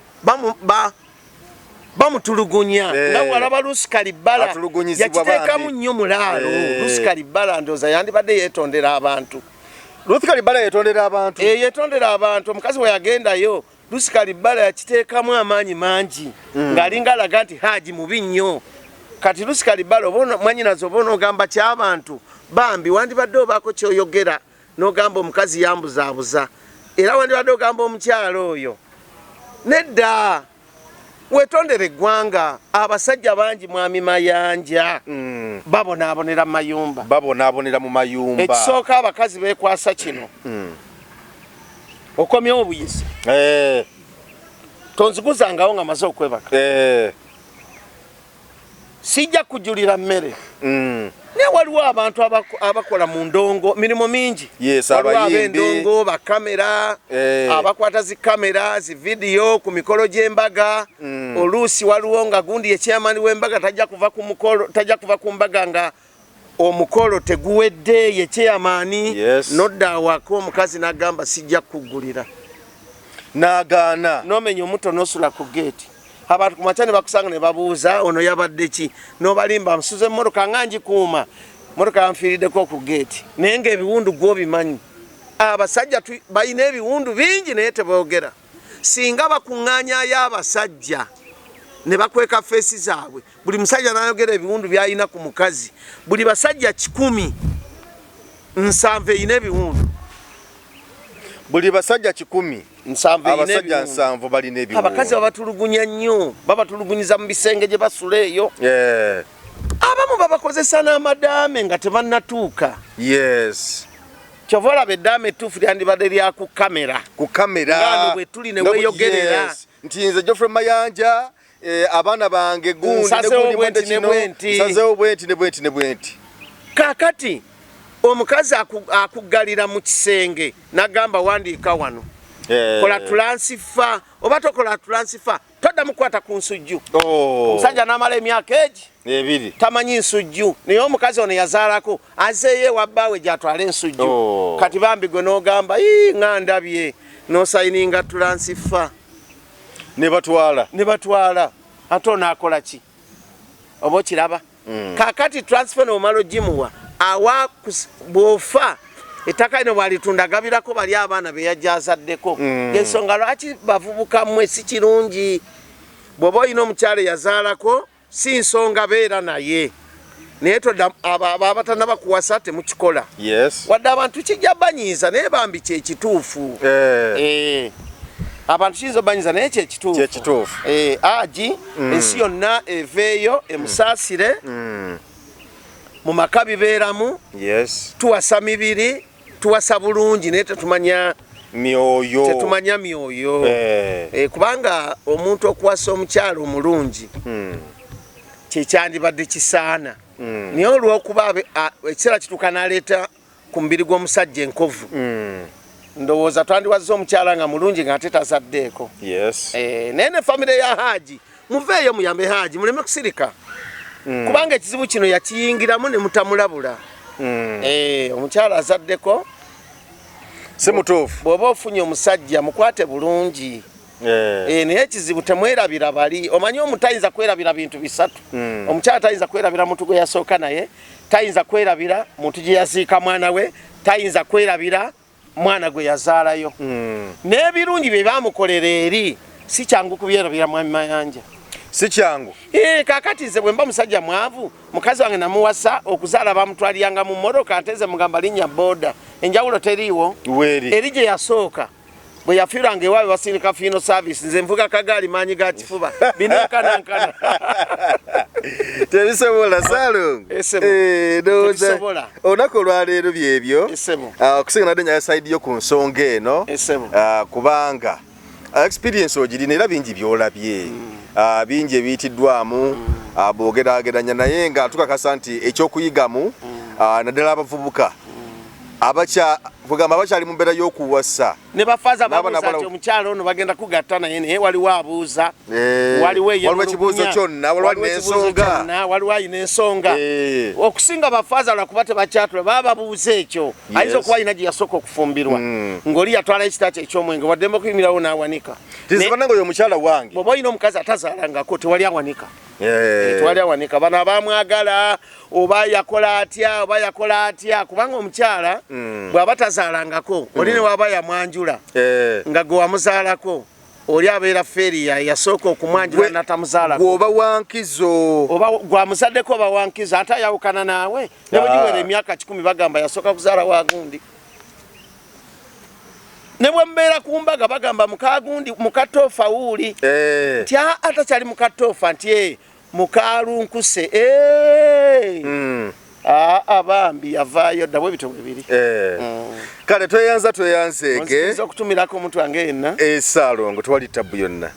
bamutulugunya. Nga bw'alaba Lusi Kalibbala Atulugunyizibwa yakiteekamu bambi. nnyo mulaalo. Lusi Kalibbala ndowooza yandibadde yeetondera abantu. Ruth Kalibbala yeetondera abantu. Yeetondera abantu. Omukazi we yagendayo Lusi Kalibbala yakiteekamu amaanyi mangi ng'alinga alaga nti Haaji mubi nnyo. Kati Lusi Kalibbala oba mwanyinaze oba onoogamba ky'abantu bambi wandibadde obaako ky'oyogera n'ogamba omukazi yambuzaabuza, era wandibadde ogamba omukyala oyo nedda weetondere eggwanga. Abasajja bangi mwami Mayanja babonaabonera mu mayumba. Babonaabonera mu mayumba. Ekisooka abakazi beekwasa kino. Okomyewo obuyisi. Tonziguzangawo nga maze okwebaka. Sijja kujulira mmere. Naye waliwo abantu abakola mu ndongo mirimu mingi. Waliwo Abayimbi. ab'endongo, bakamera, abakwata zi kamera zi vidiyo ku mikolo gy'embaga. Oluusi waliwo nga gundi ye chairman w'embaga tajja kuva ku mukolo, tajja kuva ku mbaga nga omukolo teguwedde, ye chairman. Nodda awaka omukazi n'agamba sijja kuggulira. N'agaana. N'omenya omutto n'osula ku geeti. Abantu ku makya ne bakusanga ne babuuza ono yabadde ki, n'obalimba nsuze emmotoka nga ngikuuma, mmotoka yanfiiriddeko ku geeti, naye ng'ebiwundu gw'obimanyi. Abasajja balina ebiwundu bingi naye teboogera. Singa bakuŋŋaanyayo abasajja ne bakweka feesi zaabwe, buli musajja n'ayogera ebiwundu by'alina ku mukazi, buli basajja 100 7 erina ebiwundu. Buli basajja 100 7 erina abasajja ebiwundu. 7 balina ebiwundu. Abakazi babatulugunya nnyo, babatulugunyiza mu bisenge gye basula eyo. Abamu babakozesa n'amadaame nga tebannatuuka. Kyova olaba eddaame ettuufu lyandibadde lya ku kamera. Ku kamera. Nga bwe tuli ne Nga weeyogerera. Nti nze Geoffrey Mayanja, abaana bange gundi ne Nsazeewo gundi bwenti mwende ne kino, bwenti. nsazeewo bwenti ne bwenti ne bwenti. Kaakati omukazi akuggalira mu kisenge n'agamba wandiika wano. Kola transfer oba tokola transfer toddamu kukwata ku nsujju. Omusajja n'amala emyaka egi 2 tamanyi nsujju, naye omukazi ono yazaalako azeeyo ewa bbaawe gy'atwala ensujju. Kati bambi gwe n'ogamba ii nga ndabye, n'osayininga transfer. Ne batwala. Ne batwala. Ate onaakola ki? Oba okiraba? Kaakati transfer n'omala ogimuwa, awa bw'ofa ettaka lino bw'alitunda agabirako bali abaana be yajja azaddeko. Ensonga lwaki bavubuka mmwe si kirungi. Bw'oba olina omukyala eyazaalako, si nsonga beera naye. Naye todda, abo abatannaba kuwasa temukikola. Wadde abantu kijja banyiiza, naye bambi kye kituufu. Abantu kiyinza obbanyiiza, naye kye kituufu. Kye kituufu. Agi, ensi yonna eveeyo emusaasire. Mu maka bibeeramu. Tuwasa mibiri, tuwasa bulungi, naye tetumanya myoyo. Tetumanya myoyo. Kubanga omuntu okuwasa omukyala omulungi, Kyekyandibadde kisaana, naye olw'okuba ekiseera kituuka n'aleeta ku mubiri gw'omusajja enkovu. Ndowooza twandiwazza omukyala nga mulungi nga ate tazaddeeko. Naye ne famire ya Haaji, muveeyo muyambe Haaji, muleme kusirika, kubanga ekizibu kino yakiyingiramu ne mutamulabula. Omukyala azaddeko si mutuufu. Bw'oba ofunye omusajja, mukwate bulungi. Naye ekizibu, temwerabira bali. Omanyi omuntu tayinza kwerabira bintu bisatu. Omukyala tayinza kwerabira muntu gwe yasooka naye, tayinza kwerabira muntu gye yaziika mwana we, tayinza kwerabira mwana gwe yazaalayo. N'ebirungi bye bamukolera eri si kyangu kubyerabira, mwami Mayanja. Si kyangu. Kakati nze bwe mba musajja mwavu, mukazi wange namuwasa, okuzaala bamutwaliranga mu mmotoka, ate nze mugamba linnya boda, enjawulo teriiwo. Weeri. Eri gye yasooka bwe yafiiranga ewaabwe basindika funeral service, nze nvuga kagaali, maanyi ga kifuba binenkanankana. Tebisobola, Salongo. Esebo. Ndowooza Tebisobola. olunaku olwaleero byebyo. Esebo. Okusinga nadde nyaya side yo ku nsonga eno. Esebo. Kubanga experience ogirina era bingi byolabye. Bingi ebiyitiddwamu, bwogerageranya naye nga tukakasa nti ekyokuyigamu, naddala abavubuka abakya kugamba abakyali mu mbeera y'okuwasa. Ne bafaaza N'abaana babuuza nti omukyala ono bagenda kugatta naye, naye waliwo abuuza, waliwo waliwo ekibuuzo kyonna, waliwo waliwo ekibuuzo n'ensonga. Kyonna, waliwo alina ensonga. Okusinga bafaaza, lwakuba tebakyatula, baba babuuza ekyo. Ayinza okuba alina gye yasooka okufumbirwa, ng'oli yatwalayo ekita kye ekyomwenge, waddembe okuyimirirawo n'awanika. Tize bannange, oyo omukyala wange. Bw'oba olina omukazi atazaalangako, tewali awanika. Tewali awanika. Bano abamwagala, oba yakola atya, oba yakola atya, kubanga omukyala bw'aba tazaalangako, oli ne waba yamwanjula nga gwe wamuzaalako, oli abeera feeriya yasooka okumwanjula natamuzaalako. Gwoba wankizo. Oba gwamuzaddeko oba wankizo, ate ayawukana naawe ne bwe giwera emyaka 100, bagamba yasooka kuzaala wagundi. Ne bwe mubeera ku mbaga, bagamba mukagundi, mukatoofa wuuli, nti aa takyali mukatoofa, nti mukalunkuse. Aa bambi yavaayo dda. Bwe bityo bwe biri. Kale tweyanza, tweyanzeege. Onzikiriza okutumirako omuntu wange yenna? Esaalongo, tewali tabu yonna.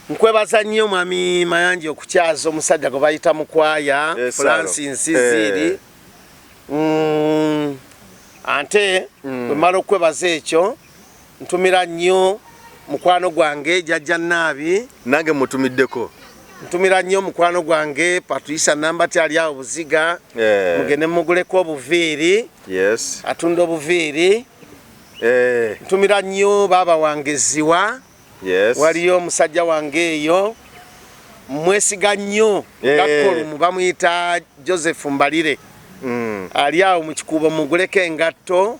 Nkwebaza nnyo, mwami Mayanja, okukyaza omusajja gwe bayita Mukwaya Francis Ziiri. Ante bwe mala okwebaza ekyo, ntumira nnyo mukwano gwange Jjajja Naabi. Nange mutumiddeko. Ntumira nnyo mukwano gwange Patricia Nambati ali awo Buziga. Mugende muguleko obuviiri. Atunda obuviiri. Ntumira nnyo baaba wange Ziwa. Waliyo omusajja wange eyo mwesiga nnyo, gakkolumu, bamuyita Joseph Mbalire. Ali awo mu Kikuubo, muguleko engatto.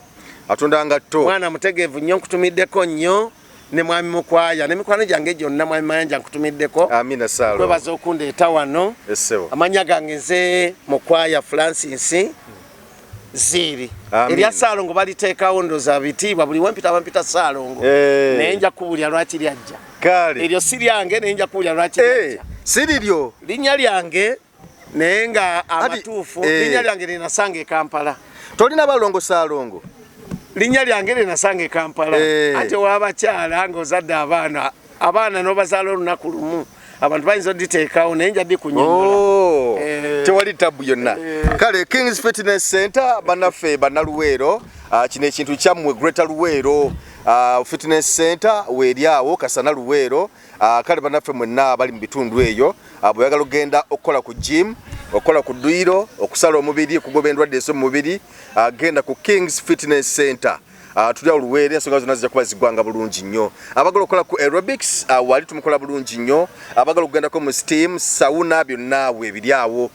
Atunda ngatto. Mwana mutegeevu nnyo, nkutumiddeko nnyo ne mwami Mukwaya ne mikwano gyange gyonna. Mwami Mayanja, nkutumiddeko. Amina, Saalo. Kwebaza okundeeta wano. Essebo. Amannya gange nze Mukwaya Francis Ziiri. Amina. Erya Saalongo baliteekawo ndoza bitiibwa, buli wempita bampita Saalongo. Naye nja kubulya lwaki lyajja. Kale. Eryo si lyange, naye nja kubulya lwaki lyajja. Si liryo? Linnya lyange, naye nga amatuufu linnya lyange linasanga e Kampala. Tolina balongo, Saalongo? Linnya lyange linasanga e Kampala. Ate wabakyala ng'ozadde abaana, abaana n'obazaala olunaku lumu, abantu bayinza oditeekawo, naye nja dikunyonyola. Oh, tewali tabu yonna. Kale Kings Fitness Center, bannaffe bannaluweero, kino ekintu kyammwe. Greater Luweero Fitness Center weeri awo Kasana, Luweero. Kale bannaffe mwenna abali mu bitundu eyo, bweyagala okugenda okukola ku gym, okukola ku dduyiro, okusala omubiri, okugoba endwadde ez'omu mubiri, genda ku Kings Fitness Center. Tuli awo Luweero, ensonga zonna zijja kuba ziggwanga bulungi nnyo. Abagala okukola ku aerobics, wali tumukola bulungi nnyo. Abagala okugendako mu steam, sauna, byonna weebiri awo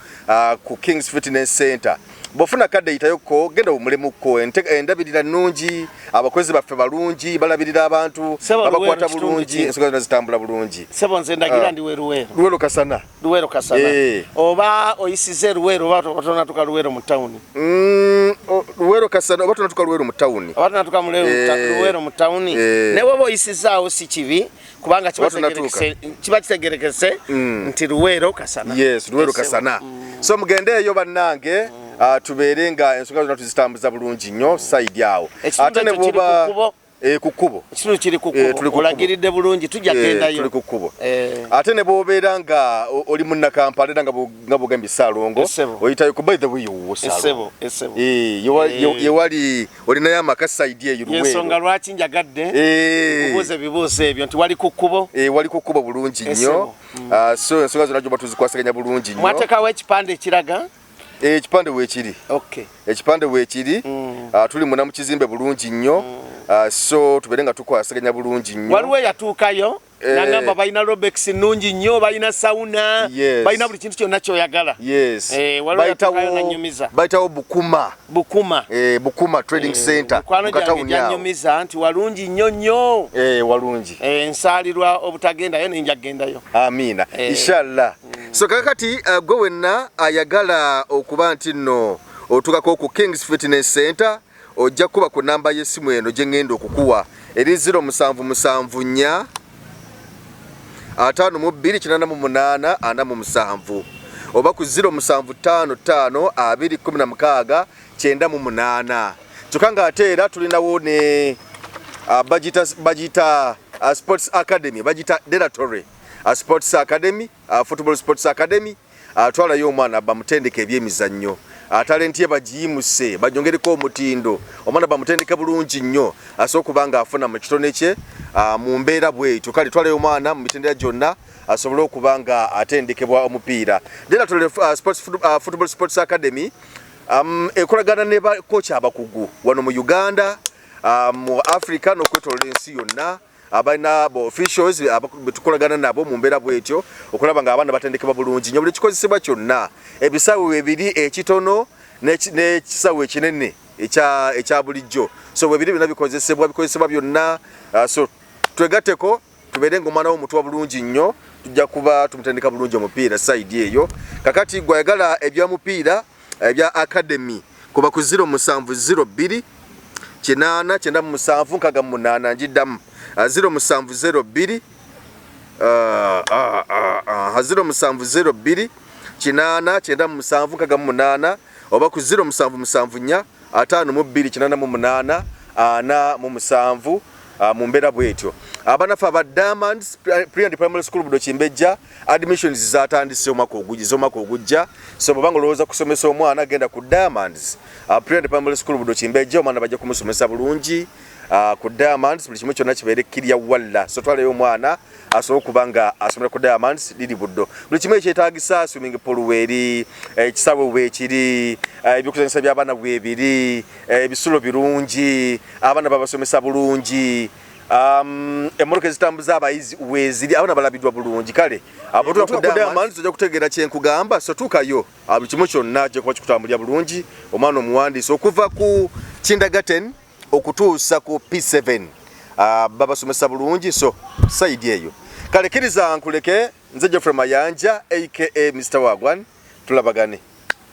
ku Kings Fitness Center. Bw'ofuna kadde, yitayokko, genda owumulemukko. Endabirira nnungi, abakozi baffe balungi, balabirira abantu. Ssebo, babakwata Luweero kitundu bulungi. ki? Ensonga zonna zitambula bulungi. Sebo, nze ndagira ndi weruweero. Luweero Kasana. Luweero Kasana. Oba oyisize Luweero, oba tonatuka Luweero mu tawuni? Luweero Kasana, oba tonatuka Luweero mu tawuni. Oba tonatuka mu Luweero mu tawuni. Naye woba oyisizaawo si kibi, kubanga Oba tonatuuka. kiba kitegerekese nti Luweero Kasana. Yes, Luweero Yes, sebo. Kasana. So mugende eyo bannange, tubeere nga ensonga zonna tuzitambuza bulungi nnyo side awo. Ekitundu Ate ne ekyo kiri bwoba ku kkubo. Eh, ku kkubo. Ekitundu kiri ku Eh, tuli kkubo. ku kkubo. Olagiridde bulungi, tujja Eh, kugendayo. tuli ku kkubo. Eh. Ate ne bw'obeera nga oli munnakampala era nga bw'ogambye Ssaalongo, Essebo. oyitayo ku by the way owuwo Ssaalongo. Essebo, essebo. Eh, yewali olinayo amaka side eyo Luweero. Yensonga lwaki njagadde Eh. kubuuza ebibuuzo ebyo nti wali ku kkubo. Eh, wali ku kkubo bulungi nnyo. Essebo. Ah, so ensonga zonna gyoba tuzikwasaganya bulungi nnyo. Mwateekawo ekipande ekiraga? Eh, ekipande weekiri. Okay. Ekipande weekiri. Ah, tuli muna mu kizimbe bulungi nnyo. Ah, so tubeere nga tukwasaganya bulungi nnyo. Waliwo eyatuukayo Eh. nagamba balina robex nnungi nnyo, balina sauna, Yes. balina buli kintu kyonna kyoyagala. Yes. Eh, waliwo eyatuukayo nanyumiza. Bayitawo Bukuma. Bukuma. Eh, Bukuma Trading Center. Mukwano mu gyange katawuni awo. gyanyumiza nti walungi nnyo nnyo. Eh, walungi. Eh, nsaalirwa obutagendayo naye nja kugendayo. Amiina. Eh. Inshallah. So kakati gwe wenna ayagala okuba nti nno otuukako ku Kings Fitness Center, ojja kuba ku namba y'essimu eno gye ŋŋenda okukuwa eri 0774 52 88 47 oba ku 0755 216 98. Kyokka ng'ate era tulinawo ne bagiyita Sports Academy, bagiyita Delatory Sports Academy, Football Sports Academy. Atwalayo omwana bamutendeke ebyemizannyo, talenti ye bagiyimuse bagyongereko omutindo, omwana bamutendeke bulungi nnyo asobola okuba nga afuna mu kitone kye mu mbeera bwetyo. Kale twalayo omwana mu mitendera gyonna asobole okuba nga atendekebwa omupiira. Delatory Football Sports Academy ekolagana ne bakocha abakugu wano mu Uganda, mu Africa n'okwetoloola ensi yonna. Abalina bo officials betukolagana nabo mu mbeera bwetyo okulaba nga abaana batendekebwa bulungi nnyo. Buli kikozesebwa kyonna, ebisaawe webiri ekitono n'ekisaawe ekinene ekya bulijjo, so webiri byonna bikozesebwa byonna. So twegatteko tubeere nga omwana wo mutuwa bulungi nnyo, tujja kuba tumutendeka bulungi omupiira side eyo. Kakati gwe ayagala ebya mupiira ebya academy, kuba ku 0702 8 97 68. Njiddamu 0702 0702 8 97 68 oba ku 0774 52 88 47 mu mbeera bwetyo. Abanaffe aba Diamonds Pre and Primary School Budo Kimbejja, admissions zatandise omwaka ogujja, z'omwaka ogujja. So bw'obanga olowooza kusomesa omwana, genda ku Diamonds Pre and Primary School Budo Kimbejja, omwana bajja kumusomesa bulungi. Ku Diamonds buli kimu kyonna kibeere kirya walla. So twalayo omwana asobole okuba nga asomera ku Diamonds liri Buddo. Buli kimu ekyetaagisa, swimming pool weeri, ekisaawe weekiri, ebyokuzanyisa by'abaana weebiri, ebisulo birungi, abaana babasomesa bulungi, emmotoka ezitambuza abayizi weeziri, abaana balabiddwa bulungi. Kale abotuuka ku Diamonds ojja kutegeera kye nkugamba. So tuukayo, buli kimu kyonna kijja kuba kikutambulira bulungi. Omwana omuwandiisi okuva ku kindergarten okutuusa ku P7, babasomesa bulungi. So side eyo kale kkiriza nkuleke. Nze Geoffrey Mayanja aka Mr Wagwan, tulabagane.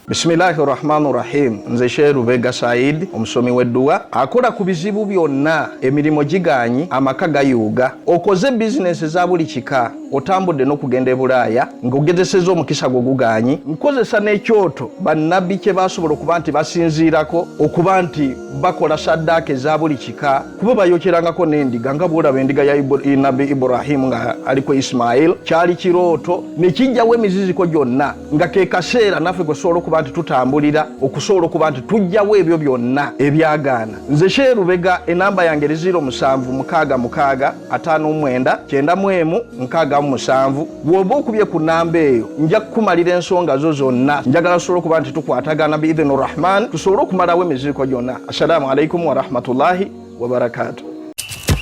Bismillahi rahmani rahim. Nze Sheikh Lubega Said, omusomi w'edduwa akola ku bizibu byonna, emirimu giganyi, amaka gayuuga, okoze bizinesi eza buli kika, otambudde n'okugenda e Bulaaya ng'ogezesezza omukisa gwo guganyi. Nkozesa n'ekyoto bannabbi kye basobola okuba nti basinziirako okuba nti bakola saddaaka eza buli kika, kuba bayokyerangako n'endiga nga bw'olaba endiga ya nabbi Iburahimu nga aliko Isimayiri. Kyali kirooto ne kijjawo emiziziko gyonna, nga ke kaseera naffe gwe tusobola okuba nti tutambulira okusobola okuba nti tujjawo ebyo byonna ebyagaana. Nze Sheikh Lubega, enamba yange eri 0766 59 91 67. Bw'oba okubye ku namba eyo, nja kukumalira ensonga zo zonna. Njagala tusobole okuba nti tukwatagana biidhini Rahman, tusobole okumalawo emiziziko gyonna. Assalamu alaikum warahmatullahi wabarakatuh.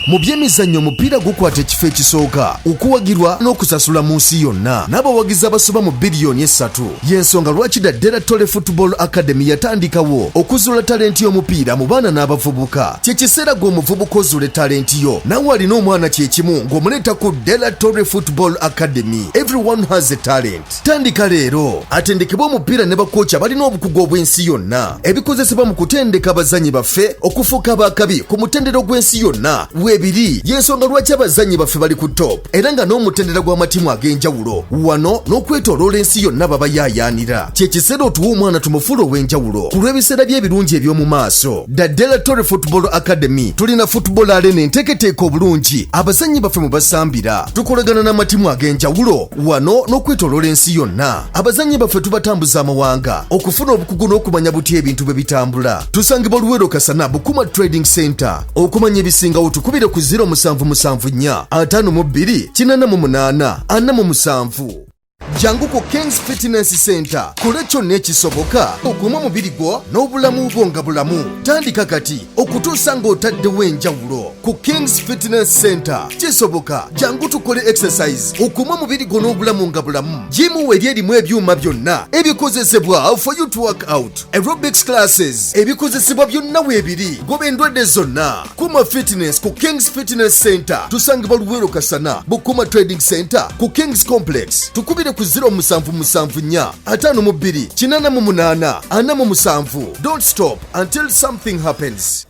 Mu byemizannyo, omupiira gukwata ekifo ekisooka okuwagirwa n'okusasula mu nsi yonna n'abawagizi abasoba mu biliyoni 3. Y'ensonga lwaki Daddera Tole Football Academy yatandikawo okuzuula talenti y'omupiira mu baana n'abavubuka. Kye kiseera gwe omuvubuka ozuule talenti yo, naawe alina omwana kyekimu ng'omuleeta ku Della Tole Football Academy. Everyone has a talent. Tandika leero, atendekebwa omupiira ne bakooca balina obukugu obw'ensi yonna. Ebikozesebwa mu kutendeka abazanyi baffe okufuuka abakabi ku mutendero gw'ensi yonna. Weebiri y'ensonga lwaki abazannyi baffe bali ku top era nga n'omutendera gw'amatiimu ag'enjawulo wano n'okwetooloola ensi yonna babayaayaanira. Kye kiseera otuwe omwana tumufuule ow'enjawulo ku lw'ebiseera bye ebirungi eby'omu maaso. The Delatore Football Academy tulina football arena enteeketeeke obulungi abazannyi baffe mwe basambira. Tukolagana n'amatiimu ag'enjawulo wano n'okwetooloola ensi yonna. Abazannyi baffe tubatambuza amawanga okufuna obukugu n'okumanya butya ebintu bwe bitambula. Tusangibwa Luweero Kasana Bukuma Trading Center. Okumanya ebisingawo tukubire ku 0774 52 88 47. Jangu ku Kings Fitness Center kole kyonna ekisoboka okuuma omubiri gwo n'obulamu bwo nga bulamu. Tandika kati okutuusa ng'otaddewo enjawulo ku Kings Fitness Center. Kisoboka, jangu tukole exercise okuuma omubiri gwo n'obulamu nga bulamu. Jimu weri erimu ebyuma byonna ebikozesebwa for you to work out. Aerobics classes ebikozesebwa byonna weebiri. Goba endwadde zonna. Kuma Fitness ku Kings Fitness Center. Tusangibwa Luweero Kasana, Bukuma Trading Center ku Kings Complex. Tukubire ku 0774 52 88 47. Don't stop until something happens.